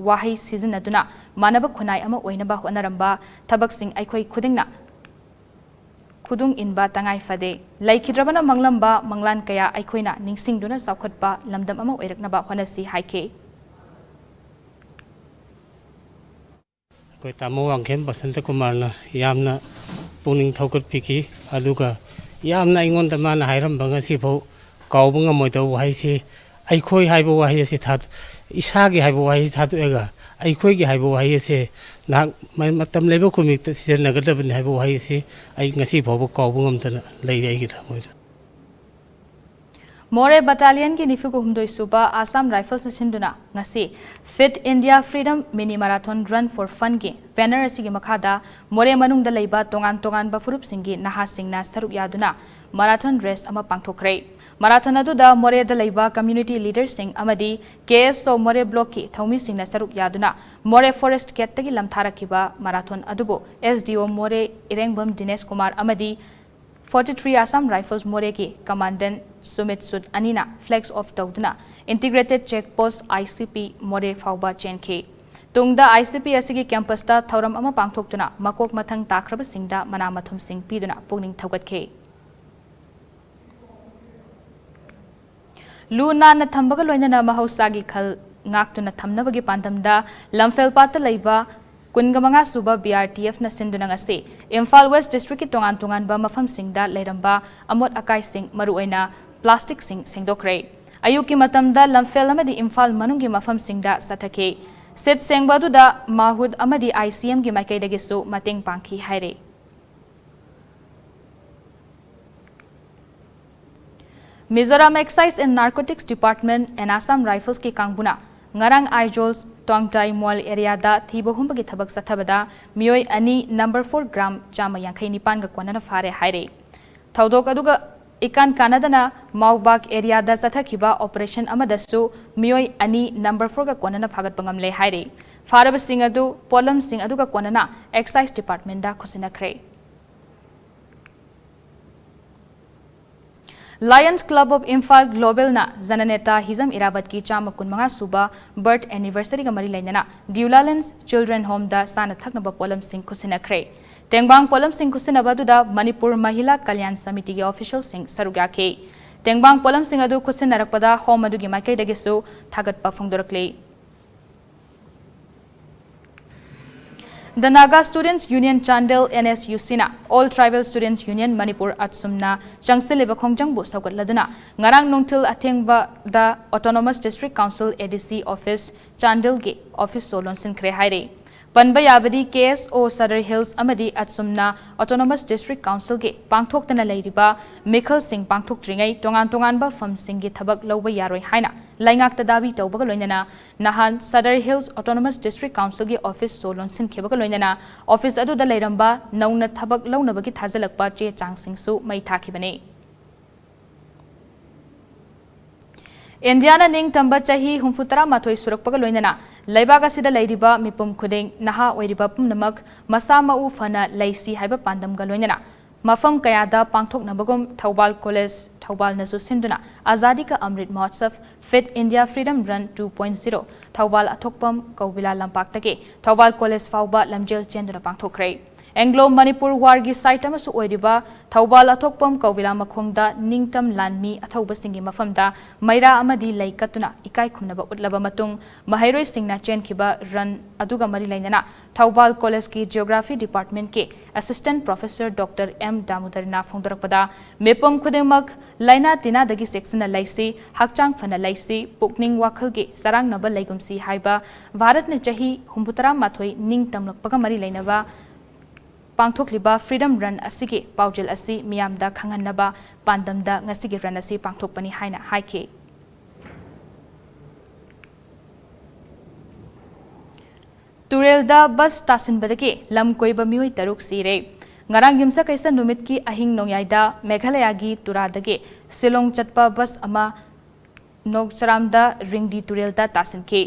ꯋꯥꯍꯩ ꯁꯤꯖꯤꯟꯅꯗꯨꯅ ꯃꯥꯟꯅꯕ ꯈꯨꯟꯅꯥꯏ ꯑꯃ ꯑꯣꯏꯅꯕ ꯍꯣꯠꯅꯔꯝꯕ ꯊꯕꯛꯁꯤꯡ ꯑꯩꯈꯣꯏ ꯈꯨꯗꯤꯡꯅ ꯈꯨꯗꯨꯡ ꯏꯟꯕ ꯇꯉꯥꯏ ꯐꯗꯦ꯫ ꯂꯩꯈꯤꯗ꯭ꯔꯕꯅ ꯃꯪꯂꯝꯕ ꯃꯪꯂꯥꯟ ꯀꯌꯥ ꯑꯩꯈꯣꯏꯅ ꯅꯤꯡꯁꯤꯡꯗꯨꯅ ꯆꯥꯎꯈꯠꯄ ꯂꯝꯗꯝ ꯑꯃ ꯑꯣꯏꯔꯛꯅꯕ ꯍꯣꯠꯅꯁꯤ ꯍꯥꯏꯈꯤ꯫ ꯑꯩꯈꯣꯏ ꯇꯥꯃꯣ ꯋꯥꯡꯈꯦꯝ ꯕꯁꯟꯇ ꯀꯨꯃꯥꯔꯅ ꯌꯥꯝꯅ ꯄꯨꯛꯅꯤꯡ ꯊꯧꯒꯠꯄꯤꯈꯤ꯫ ꯑꯗꯨꯒ ꯌꯥꯝꯅ ꯑꯩꯉꯣꯟꯗ ꯃꯥꯅ ꯍꯥꯏꯔꯝꯕ ꯉꯁꯤꯐꯥꯎ ꯀꯥꯎꯕ ꯉꯝꯃꯣꯏꯗꯕ ꯋꯥꯍꯩꯁꯤ, "ꯑꯩꯈꯣꯏ" ꯍꯥꯏꯕ ꯋꯥꯍꯩ ꯑꯁꯤ ꯊꯥꯗꯣ-, "ꯏꯁꯥꯒꯤ" ꯍꯥꯏꯕ ꯋꯥꯍꯩꯁꯤ ꯊꯥꯗꯣꯛꯑꯒ "ꯑꯩꯈꯣꯏꯒꯤ" ꯍꯥꯏꯕ ꯋꯥꯍꯩ ꯑꯁꯤ ꯅꯍꯥꯛ ꯃ-, ꯃꯇꯝ ꯂꯩꯕ ꯈꯨꯗꯤꯡꯃꯛꯇ ꯁꯤꯖꯤꯟꯅꯒꯗꯕꯅꯤ ꯍꯥꯏꯕ ꯋꯥꯍꯩ ꯑꯁꯤ ꯑꯩ ꯉꯁꯤ ꯐꯥꯎꯕ ꯀꯥꯎꯕ ꯉꯝꯗꯅ ꯂꯩꯔꯤ ꯑꯩꯒꯤ ꯊꯃꯣꯏꯗ꯫ ꯃꯣꯔꯦ ꯕꯠꯇꯥꯂꯤꯌꯟꯒꯤ ꯅꯤꯐꯨꯒ ꯍꯨꯝꯗꯣꯏ ꯁꯨꯕ ꯑꯁꯥꯝ ꯔꯥꯏꯐꯜꯁꯅ ꯁꯤꯟꯗꯨꯅ ꯉꯁꯤ Fit India Freedom Mini Marathon Run for Funꯒꯤ ꯕꯦꯅꯔ ꯑꯁꯤꯒꯤ ꯃꯈꯥꯗ ꯃꯣꯔꯦ ꯃꯅꯨꯡꯗ ꯂꯩꯕ ꯇꯣꯉꯥꯟ ꯇꯣꯉꯥꯟꯕ ꯐꯨꯔꯨꯞꯁꯤꯡꯒꯤ ꯅꯍꯥꯁꯤꯡꯅ ꯁꯔꯨꯛ ꯌꯥꯗꯨꯅ ꯃꯔꯥꯊꯣꯟ ꯔꯦꯁ ꯑꯃ ꯄꯥꯡꯊꯣꯛꯈ꯭ꯔꯦ꯫ ꯃꯔꯥꯊꯣꯟ ꯑꯗꯨꯗ ꯃꯣꯔꯦꯗ ꯂꯩꯕ ꯀꯝꯃ꯭ꯌꯨꯅꯤꯇꯤ ꯂꯤꯗꯔꯁꯤꯡ ꯑꯃꯗꯤ ꯀꯦ ꯑꯦꯁ ꯑꯣ ꯃꯣꯔꯦ ꯕ꯭ꯂꯣꯛꯀꯤ ꯊꯧꯃꯤꯁꯤꯡꯅ ꯁꯔꯨꯛ ꯌꯥꯗꯨꯅ ꯃꯣꯔꯦ ꯐꯣꯔꯦꯁ꯭ꯠ ꯒꯦꯠꯇꯒꯤ ꯂꯝꯊꯥꯔꯛꯈꯤꯕ ꯃꯔꯥꯊꯣꯟ ꯑꯗꯨꯕꯨ ꯑꯦꯁ ꯗꯤ ꯑꯣ ꯃꯣꯔꯦ ꯏꯔꯦꯡꯕꯝ ꯗꯤꯅꯦꯁ ꯀꯨꯃꯥꯔ ꯑꯃꯗꯤ ꯐꯣꯔꯇꯤ ꯊ꯭ꯔꯤ ꯑꯁꯥꯝ ꯔꯥꯏꯐꯜꯁ ꯃꯣꯔꯦꯒꯤ ꯀꯃꯥꯟꯗꯦꯟꯠ ꯁꯨꯃꯤꯠ ꯁꯨꯠ ꯑꯅꯤꯅ ꯐ꯭ꯂꯦꯒ ꯑꯣꯐ ꯇꯧꯗꯨꯅ integrated check post, I C P, ꯃꯣꯔꯦ ꯐꯥꯎꯕ ꯆꯦꯟꯈꯤ꯫ ꯇꯨꯡꯗ ꯑꯥꯏ ꯁꯤ ꯄꯤ ꯑꯁꯤꯒꯤ ꯀꯦꯝꯄꯁꯇ ꯊꯧꯔꯝ ꯑꯃ ꯄꯥꯡꯊꯣꯛꯇꯨꯅ ꯃꯀꯣꯛ ꯃꯊꯪ ꯇꯥꯈ꯭ꯔꯕꯁꯤꯡꯗ ꯃꯅꯥ ꯃꯊꯨꯝꯁꯤꯡ ꯄꯤꯗꯨꯅ ꯄꯨꯛꯅꯤꯡ ꯊꯧꯒꯠꯈꯤ꯫ ꯂꯨ ꯅꯥꯟꯅ ꯊꯝꯕꯒ ꯂꯣꯏꯅꯅ ꯃꯍꯧꯁꯥꯒꯤ ꯈꯜ ꯉꯥꯛꯇꯨꯅ ꯊꯝꯅꯕꯒꯤ ꯄꯥꯟꯗꯝꯗ ꯂꯝꯐꯦꯜ ꯄꯥꯠꯇ ꯂꯩꯕ ꯀꯨꯟꯒ ꯃꯉꯥ ꯁꯨꯕ ꯕꯤ ꯑꯥꯔ ꯇꯤ ꯑꯦꯐꯅ ꯁꯤꯟꯗꯨꯅ ꯉꯁꯤ ꯏꯝꯐꯥꯜ ꯋꯦꯁ꯭ꯠ ꯗꯤꯁꯇ꯭ꯔꯤꯛꯀꯤ ꯇꯣꯉꯥꯟ ꯇꯣꯉꯥꯟꯕ ꯃꯐꯝꯁꯤꯡꯗ ꯂꯩꯔꯝꯕ ꯑꯃꯣꯠ ꯑꯀꯥꯏꯁꯤꯡ, ꯃꯔꯨꯑꯣꯏꯅ ꯄ꯭ꯂꯥꯁꯇꯤꯛꯁꯤꯡ, ꯁꯦꯡꯗꯣꯛꯈ꯭ꯔꯦ꯫ ꯑꯌꯨꯛꯀꯤ ꯃꯇꯝꯗ ꯂꯝꯐꯦꯜ ꯑꯃꯗꯤ ꯏꯝꯐꯥꯜ ꯃꯅꯨꯡꯒꯤ ꯃꯐꯝꯁꯤꯡꯗ ꯆꯠꯊꯈꯤ꯫ ꯁꯤꯠ ꯁꯦꯡꯕ ꯑꯗꯨꯗ ꯃꯥꯍꯨꯠ ꯑꯃꯗꯤ ꯑꯥꯏ ꯁꯤ ꯑꯦꯝꯒꯤ ꯃꯥꯏꯀꯩꯗꯒꯤꯁꯨ ꯃꯇꯦꯡ ꯄꯥꯡꯈꯤ ꯍꯥꯏꯔꯤ꯫ Mizoram Excise and Narcotics Department and Assam Riflesꯀꯤ ꯀꯥꯡꯕꯨꯅ ꯉꯔꯥꯡ ꯑꯥꯏꯖꯣꯜ ꯇ꯭ꯋꯥꯡꯇꯥꯏ ꯃꯣꯜ ꯑꯦꯔꯤꯌꯥꯗ ꯊꯤꯕ ꯍꯨꯝꯕꯒꯤ ꯊꯕꯛ ꯆꯠꯊꯕꯗ ꯃꯤꯑꯣꯏ ꯑꯅꯤ ꯅꯝꯕꯔ ꯐꯣꯔ ꯒ꯭ꯔꯥꯝ ꯆꯥꯝꯃ ꯌꯥꯡꯈꯩ ꯅꯤꯄꯥꯟꯒ ꯀꯣꯟꯅꯅ ꯐꯥꯔꯦ ꯍꯥꯏꯔꯦ꯫ ꯊꯧꯗꯣꯛ ꯑꯗꯨꯒ ꯏꯀꯥꯟ ꯀꯥꯟꯅꯗꯅ ꯃꯥꯎꯕꯥꯒ ꯑꯦꯔꯤꯌꯥꯗ ꯆꯠꯊꯈꯤꯕ ꯑꯣꯄꯔꯦꯁꯟ ꯑꯃꯗꯁꯨ ꯃꯤꯑꯣꯏ ꯑꯅꯤ ꯅꯝꯕꯔ ꯐꯣꯔꯒ ꯀꯣꯟꯅꯅ ꯐꯥꯒꯠꯄ ꯉꯝꯂꯦ ꯍꯥꯏꯔꯤ꯫ ꯐꯥꯔꯕꯁꯤꯡ ꯑꯗꯨ ꯄꯣꯠꯂꯝꯁꯤꯡ ꯑꯗꯨꯒ ꯀꯣꯟꯅꯅ ꯑꯦꯛꯁꯥꯏꯁ ꯗꯤꯄꯥꯔꯠꯃꯦꯟꯗ ꯈꯨꯠꯁꯤꯟꯅꯈ꯭ꯔꯦ꯫ Lions Club of Imphal Globalꯅ ꯖꯅꯅꯦꯇꯥ ꯍꯤꯖꯝ ꯏꯔꯥꯕꯠꯀꯤ ꯆꯥꯝꯃ ꯀꯨꯟꯃꯉꯥ ꯁꯨꯕ ꯕꯔꯊ ꯑꯦꯅꯤꯚꯔꯁꯔꯤꯒ ꯃꯔꯤ ꯂꯩꯅꯅ ꯗ꯭ꯌꯨꯂꯥꯂꯦꯟꯁ ꯆꯤꯜꯗ꯭ꯔꯦꯟ ꯍꯣꯝꯗ ꯆꯥꯅ ꯊꯛꯅꯕ ꯄꯣꯠꯂꯝꯁꯤꯡ ꯈꯨꯠꯁꯤꯟꯅꯈ꯭ꯔꯦ꯫ ꯇꯦꯡꯕꯥꯡ ꯄꯣꯠꯂꯝꯁꯤꯡ ꯈꯨꯠꯁꯤꯟꯅꯕ ꯑꯗꯨꯗ ꯃꯅꯤꯄꯨꯔ ꯃꯍꯤꯂꯥ ꯀꯜꯌꯥꯟ ꯁꯃꯤꯇꯤꯒꯤ ꯑꯣꯐꯤꯁꯤꯌꯦꯜꯁꯤꯡ ꯁꯔꯨꯛ ꯌꯥꯈꯤ꯫ ꯇꯦꯡꯕꯥꯡ ꯄꯣꯠꯂꯝꯁꯤꯡ ꯑꯗꯨ ꯈꯨꯠꯁꯤꯟꯅꯔꯛꯄꯗ ꯍꯣꯝ ꯑꯗꯨꯒꯤ ꯃꯥꯏꯀꯩꯗꯒꯤꯁꯨ ꯊꯥꯒꯠꯄ ꯐꯣꯡꯗꯣꯔꯛꯂꯤ꯫ The Naga Students Union Chandel, N S U Cꯅ All Tribal Students Union Manipur, ꯑꯠꯁꯨꯝꯅ ꯆꯪꯁꯤꯜꯂꯤꯕ ꯈꯣꯡꯖꯪꯕꯨ ꯁꯧꯒꯠꯂꯗꯨꯅ ꯉꯔꯥꯡ ꯅꯨꯡꯊꯤꯜ ꯑꯊꯦꯡꯕꯗ Autonomous District Council, A D C office, ꯆꯥꯟꯗꯦꯜꯒꯤ ꯑꯣꯐꯤꯁꯁꯨ ꯂꯣꯟꯁꯤꯟꯈ꯭ꯔꯦ ꯍꯥꯏꯔꯤ꯫ ꯄꯟꯕ ꯌꯥꯕꯗꯤ, ꯀꯦ ꯑꯦꯁ ꯑꯣ ꯁꯗꯔ ꯍꯤꯜꯁ ꯑꯃꯗꯤ ꯑꯁꯨꯝꯅ ꯑꯣꯇꯣꯅꯣꯃꯁ ꯗꯤꯁꯇ꯭ꯔꯤꯛ ꯀꯥꯎꯟꯁꯤꯜꯒꯤ ꯄꯥꯡꯊꯣꯛꯇꯅ ꯂꯩꯔꯤꯕ ꯃꯤꯈꯜꯁꯤꯡ ꯄꯥꯡꯊꯣꯛꯇ꯭ꯔꯤꯉꯩ ꯇꯣꯉꯥꯟ ꯇꯣꯉꯥꯟꯕ ꯐꯝꯁꯤꯡꯒꯤ ꯊꯕꯛ ꯂꯧꯕ ꯌꯥꯔꯣꯏ ꯍꯥꯏꯅ ꯂꯩꯉꯥꯛꯇ ꯗꯥꯕꯤ ꯇꯧꯕꯒ ꯂꯣꯏꯅꯅ ꯅꯍꯥꯟ ꯁꯗꯔ ꯍꯤꯜꯁ ꯑꯣꯇꯣꯅꯣꯃꯁ ꯗꯤꯁꯇ꯭ꯔꯤꯛ ꯀꯥꯎꯟꯁꯤꯜꯒꯤ ꯑꯣꯐꯤꯁ ꯁꯣ ꯂꯣꯟꯁꯤꯟꯈꯤꯕꯒ ꯂꯣꯏꯅꯅ ꯑꯣꯐꯤꯁ ꯑꯗꯨꯗ ꯂꯩꯔꯝꯕ ꯅꯧꯅ ꯊꯕꯛ ꯂꯧꯅꯕꯒꯤ ꯊꯥꯖꯤꯜꯂꯛꯄ ꯆꯦ ꯆꯥꯡꯁꯤꯡꯁꯨ ꯃꯩ ꯊꯥꯈꯤꯕꯅꯤ꯫ ꯏꯟꯗꯤꯌꯥꯅ ꯅꯤꯡꯇꯝꯕ ꯆꯍꯤ ꯍꯨꯝꯐꯨ ꯇꯔꯥꯃꯥꯊꯣꯏ ꯁꯨꯔꯛꯄꯒ ꯂꯣꯏꯅꯅ ꯂꯩꯕꯥꯛ ꯑꯁꯤꯗ ꯂꯩꯔꯤꯕ ꯃꯤꯄꯨꯝ ꯈꯨꯗꯤꯡ, ꯅꯍꯥ ꯑꯣꯏꯔꯤꯕ ꯄꯨꯝꯅꯃꯛ ꯃꯁꯥ ꯃꯎ ꯐꯅ ꯂꯩꯁꯤ ꯍꯥꯏꯕ ꯄꯥꯟꯗꯝꯒ ꯂꯣꯏꯅꯅ ꯃꯐꯝ ꯀꯌꯥꯗ ꯄꯥꯡꯊꯣꯛꯅꯕꯒꯨꯝ ꯊꯧꯕꯥꯜ ꯀꯣꯂꯦꯖ ꯊꯧꯕꯥꯜꯅꯁꯨ ꯁꯤꯟꯗꯨꯅ ꯑꯖꯥꯗꯤ ꯀꯥ ꯑꯃ꯭ꯔꯤꯠ ꯃꯍꯣꯠꯁꯕ Fit India Freedom Run two point zero Thoubal ꯑꯊꯣꯛꯄꯝ ꯀꯧꯕꯤꯂꯥ ꯂꯝꯄꯥꯛꯇꯒꯤ ꯊꯧꯕꯥꯜ ꯀꯣꯂꯦꯖ ꯐꯥꯎꯕ ꯂꯝꯖꯦꯜ ꯆꯦꯟꯗꯨꯅ ꯄꯥꯡꯊꯣꯛꯈ꯭ꯔꯦ꯫ ꯑꯦꯡꯒ꯭ꯂꯣ ꯃꯅꯤꯄꯨꯔ ꯋꯥꯔꯒꯤ ꯁꯥꯏꯠ ꯑꯃꯁꯨ ꯑꯣꯏꯔꯤꯕ ꯊꯧꯕꯥꯜ ꯑꯊꯣꯛꯄꯝ ꯀꯧꯕꯤꯂꯥ ꯃꯈꯣꯡꯗ ꯅꯤꯡꯇꯝ ꯂꯥꯟꯃꯤ ꯑꯊꯧꯕꯁꯤꯡꯒꯤ ꯃꯐꯝꯗ ꯃꯩꯔꯥ ꯑꯃꯗꯤ ꯂꯩ ꯀꯠꯇꯨꯅ ꯏꯀꯥꯏ ꯈꯨꯝꯅꯕ ꯎꯠꯂꯕ ꯃꯇꯨꯡ, ꯃꯍꯩꯔꯣꯏꯁꯤꯡꯅ ꯆꯦꯟꯈꯤꯕ ꯔꯟ ꯑꯗꯨꯒ ꯃꯔꯤ ꯂꯩꯅꯅ ꯊꯧꯕꯥꯜ ꯀꯣꯂꯦꯖꯀꯤ ꯖꯤꯑꯣꯒ꯭ꯔꯥꯐꯤ ꯗꯤꯄꯥꯔꯠꯃꯦꯟꯠꯀꯤ ꯑꯦꯁꯤꯁꯇꯦꯟꯠ ꯄ꯭ꯔꯣꯐꯦꯁꯔ ꯗꯣꯛꯇꯔ ꯑꯦꯝ ꯗꯥꯃꯣꯗꯔꯅ ꯐꯣꯡꯗꯣꯔꯛꯄꯗ, ꯃꯤꯄꯨꯝ ꯈꯨꯗꯤꯡꯃꯛ ꯂꯥꯏꯅꯥ ꯇꯤꯟꯅꯥꯗꯒꯤ ꯆꯦꯛꯁꯤꯟꯅ ꯂꯩꯁꯤ, ꯍꯛꯆꯥꯡ ꯐꯅ ꯂꯩꯁꯤ, ꯄꯨꯛꯅꯤꯡ ꯋꯥꯈꯜꯒꯤ ꯆꯔꯥꯡꯅꯕ ꯂꯩꯒꯨꯝꯁꯤ ꯍꯥꯏꯕ ꯚꯥꯔꯠꯅ ꯆꯍꯤ ꯍꯨꯝꯐꯨ ꯇꯔꯥꯃꯥꯊꯣꯏ ꯅꯤꯡꯇꯝꯂꯛꯄꯒ ꯃꯔꯤ ꯂꯩꯅꯕ ꯄꯥꯡꯊꯣꯛꯂꯤꯕ Freedom Run ꯑꯁꯤꯒꯤ ꯄꯥꯎꯖꯦꯜ ꯑꯁꯤ ꯃꯤꯌꯥꯝꯗ ꯈꯪꯍꯟꯅꯕ ꯄꯥꯟꯗꯝꯗ ꯉꯁꯤꯒꯤ ꯔꯟ ꯑꯁꯤ ꯄꯥꯡꯊꯣꯛꯄꯅꯤ ꯍꯥꯏꯅ ꯍꯥꯏꯈꯤ꯫ ꯇꯨꯔꯦꯜꯗ ꯕꯁ ꯇꯥꯁꯤꯟꯕꯗꯒꯤ ꯂꯝ ꯀꯣꯏꯕ ꯃꯤꯑꯣꯏ ꯇꯔꯨꯛ ꯁꯤꯔꯦ꯫ ꯉꯔꯥꯡ ꯌꯨꯝꯁꯀꯩꯁ ꯅꯨꯃꯤꯠꯀꯤ ꯑꯍꯤꯡ ꯅꯣꯡꯌꯥꯏꯗ ꯃꯦꯘꯥꯂꯌꯥꯒꯤ ꯇꯨꯔꯥꯗꯒꯤ ꯁꯤꯂꯣꯡ ꯆꯠꯄ ꯕꯁ ꯑꯃ ꯅꯣꯡꯆꯔꯥꯝꯗ ꯔꯤꯡꯗꯤ ꯇꯨꯔꯦꯜꯗ ꯇꯥꯁꯤꯟꯈꯤ꯫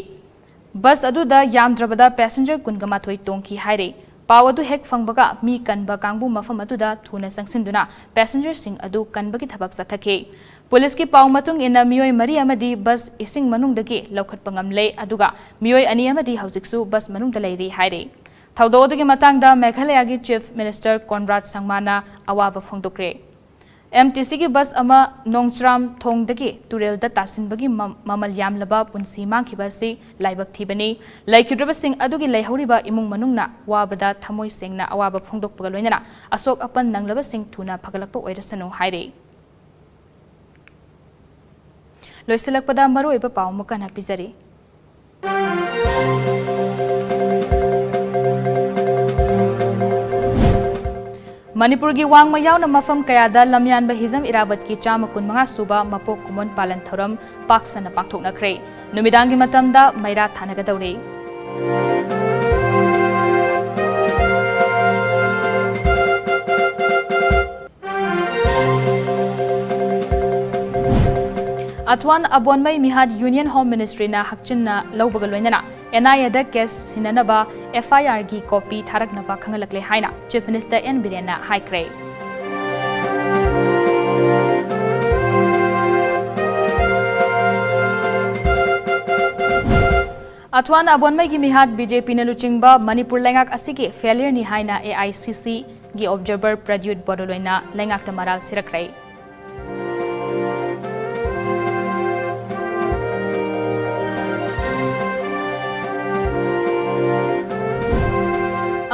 ꯕꯁ ꯑꯗꯨꯗ ꯌꯥꯝꯗ꯭ꯔꯕꯗ ꯄꯦꯁꯦꯟꯖꯔ ꯀꯨꯟꯒ ꯃꯥꯊꯣꯏ ꯇꯣꯡꯈꯤ ꯍꯥꯏꯔꯤ꯫ ꯄꯥꯎ ꯑꯗꯨ ꯍꯦꯛ ꯐꯪꯕꯒ ꯃꯤ ꯀꯟꯕ ꯀꯥꯡꯕꯨ ꯃꯐꯝ ꯑꯗꯨꯗ ꯊꯨꯅ ꯆꯪꯁꯤꯟꯗꯨꯅ ꯄꯦꯁꯦꯟꯖꯔꯁꯤꯡ ꯑꯗꯨ ꯀꯟꯕꯒꯤ ꯊꯕꯛ ꯆꯠꯊꯈꯤ꯫ ꯄꯨꯂꯤꯁꯀꯤ ꯄꯥꯎ ꯃꯇꯨꯡ ꯏꯟꯅ ꯃꯤꯑꯣꯏ ꯃꯔꯤ ꯑꯃꯗꯤ ꯕꯁ ꯏꯁꯤꯡ ꯃꯅꯨꯡꯗꯒꯤ ꯂꯧꯈꯠꯄ ꯉꯝꯂꯦ, ꯑꯗꯨꯒ ꯃꯤꯑꯣꯏ ꯑꯅꯤ ꯑꯃꯗꯤ ꯍꯧꯖꯤꯛꯁꯨ ꯕꯁ ꯃꯅꯨꯡꯗ ꯂꯩꯔꯤ ꯍꯥꯏꯔꯤ꯫ ꯊꯧꯗꯣꯛ ꯑꯗꯨꯒꯤ ꯃꯇꯥꯡꯗ ꯃꯦꯘꯥꯂꯌꯥꯒꯤ ꯆꯤꯐ ꯃꯤꯅꯤꯁꯇꯔ ꯀꯣꯟꯔꯥꯗ ꯁꯪꯃꯥꯅ ꯑꯋꯥꯕ ꯐꯣꯡꯗꯣꯛꯈ꯭ꯔꯦ꯫ ꯑꯦꯝ ꯇꯤ ꯁꯤꯒꯤ ꯕꯁ ꯑꯃ ꯅꯣꯡꯆꯔꯥꯝ ꯊꯣꯡꯗꯒꯤ ꯇꯨꯔꯦꯜꯗ ꯇꯥꯁꯤꯟꯕꯒꯤ ꯃ-, ꯃꯃꯜ ꯌꯥꯝꯂꯕ ꯄꯨꯟꯁꯤ ꯃꯥꯡꯈꯤꯕ ꯑꯁꯤ ꯂꯥꯏꯕꯛ ꯊꯤꯕꯅꯤ꯫ ꯂꯩꯈꯤꯗ꯭ꯔꯕꯁꯤꯡ ꯑꯗꯨꯒꯤ ꯂꯩꯍꯧꯔꯤꯕ ꯏꯃꯨꯡ ꯃꯅꯨꯡꯅ ꯋꯥꯕꯗ ꯊꯃꯣꯏ ꯁꯦꯡꯅ ꯑꯋꯥꯕ ꯐꯣꯡꯗꯣꯛꯄꯒ ꯂꯣꯏꯅꯅ ꯑꯁꯣꯛ ꯑꯄꯟ ꯅꯪꯂꯕꯁꯤꯡ ꯊꯨꯅ ꯐꯒꯠꯂꯛꯄ ꯑꯣꯏꯔꯁꯅꯨ ꯍꯥꯏꯔꯤ꯫ ꯂꯣꯏꯁꯤꯜꯂꯛꯄꯗ ꯃꯔꯨꯑꯣꯏꯕ ꯄꯥꯎ ꯑꯃꯨꯛ ꯍꯟꯅ ꯄꯤꯖꯔꯤ꯫ ꯃꯅꯤꯄꯨꯔꯒꯤ ꯋꯥꯡꯃ ꯌꯥꯎꯅ ꯃꯐꯝ ꯀꯌꯥꯗ ꯂꯝꯌꯥꯟꯕ ꯍꯤꯖꯝ ꯏꯔꯥꯕꯠꯀꯤ ꯆꯥꯝꯃ ꯀꯨꯟ ꯃꯉꯥ ꯁꯨꯕ ꯃꯄꯣꯛ ꯀꯨꯝꯑꯣꯟ ꯄꯥꯂꯟ ꯊꯧꯔꯝ ꯄꯥꯛ ꯁꯟꯅ ꯄꯥꯡꯊꯣꯛꯅꯈ꯭ꯔꯦ꯫ ꯅꯨꯃꯤꯗꯥꯡꯒꯤ ꯃꯇꯝꯗ ꯃꯩꯔꯥ ꯊꯥꯅꯒꯗꯧꯔꯤ꯫ ꯑꯊ꯭ꯋꯥꯟ ꯑꯕꯣꯟꯃꯩ ꯃꯤꯍꯥꯠ Union Home Ministryꯅ ꯍꯛꯆꯤꯟꯅ ꯂꯧꯕꯒ ꯂꯣꯏꯅꯅ NIAꯗ case ꯁꯤꯟꯅꯅꯕ FIRꯒꯤ copy ꯊꯥꯔꯛꯅꯕ ꯈꯪꯍꯜꯂꯛꯂꯦ ꯍꯥꯏꯅ Chief Minister N ꯕꯤꯔꯦꯟꯅ ꯍꯥꯏꯈ꯭ꯔꯦ꯫ ꯑꯊ꯭ꯋꯥꯟ ꯑꯕꯣꯟꯃꯩꯒꯤ ꯃꯤꯍꯥꯠ BJPꯅ ꯂꯨꯆꯤꯡꯕ ꯃꯅꯤꯄꯨꯔ ꯂꯩꯉꯥꯛ ꯑꯁꯤꯒꯤ failureꯅꯤ ꯍꯥꯏꯅ AICCꯒꯤ observer ꯄ꯭ꯔꯗ꯭ꯌꯨꯠ ꯕꯣꯔꯗꯣꯂꯣꯏꯅ ꯂꯩꯉꯥꯛꯇ ꯃꯔꯥꯜ ꯁꯤꯔꯛꯈ꯭ꯔꯦ꯫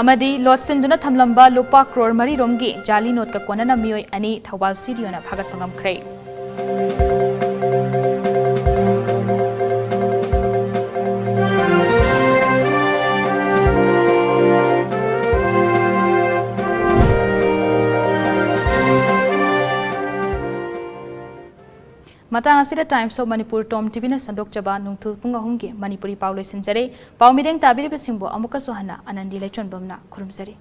ꯑꯃꯗꯤ ꯂꯣꯠꯁꯤꯟꯗꯨꯅ ꯊꯝꯂꯝꯕ ꯂꯨꯄꯥ ꯀ꯭ꯔꯣꯔ ꯃꯔꯤ ꯔꯣꯝꯒꯤ ꯖꯥꯂꯤ ꯅꯣꯠꯀ ꯀꯣꯟꯅꯅ ꯃꯤꯑꯣꯏ ꯑꯅꯤ ꯊꯧꯕꯥꯜ CDOꯅ ꯐꯥꯒꯠꯄ ꯉꯝꯈ꯭ꯔꯦ꯫ ꯃꯇꯥꯡ ꯑꯁꯤꯗ Times of Manipur Tom TVꯅ ꯁꯟꯗꯣꯛꯆꯕ ꯅꯨꯡꯊꯤꯜ ꯄꯨꯡ ꯑꯍꯨꯝꯒꯤ ꯃꯅꯤꯄꯨꯔꯤ ꯄꯥꯎ ꯂꯣꯏꯁꯤꯟꯖꯔꯦ꯫ ꯄꯥꯎ ꯃꯤꯠꯌꯦꯡ ꯇꯥꯕꯤꯔꯤꯕꯁꯤꯡꯕꯨ ꯑꯃꯨꯛꯀꯁꯨ ꯍꯟꯅ ꯑꯅꯟꯗꯤ ꯂꯩꯆꯣꯟꯕꯝꯅ ꯈꯨꯔꯨꯝꯖꯔꯤ꯫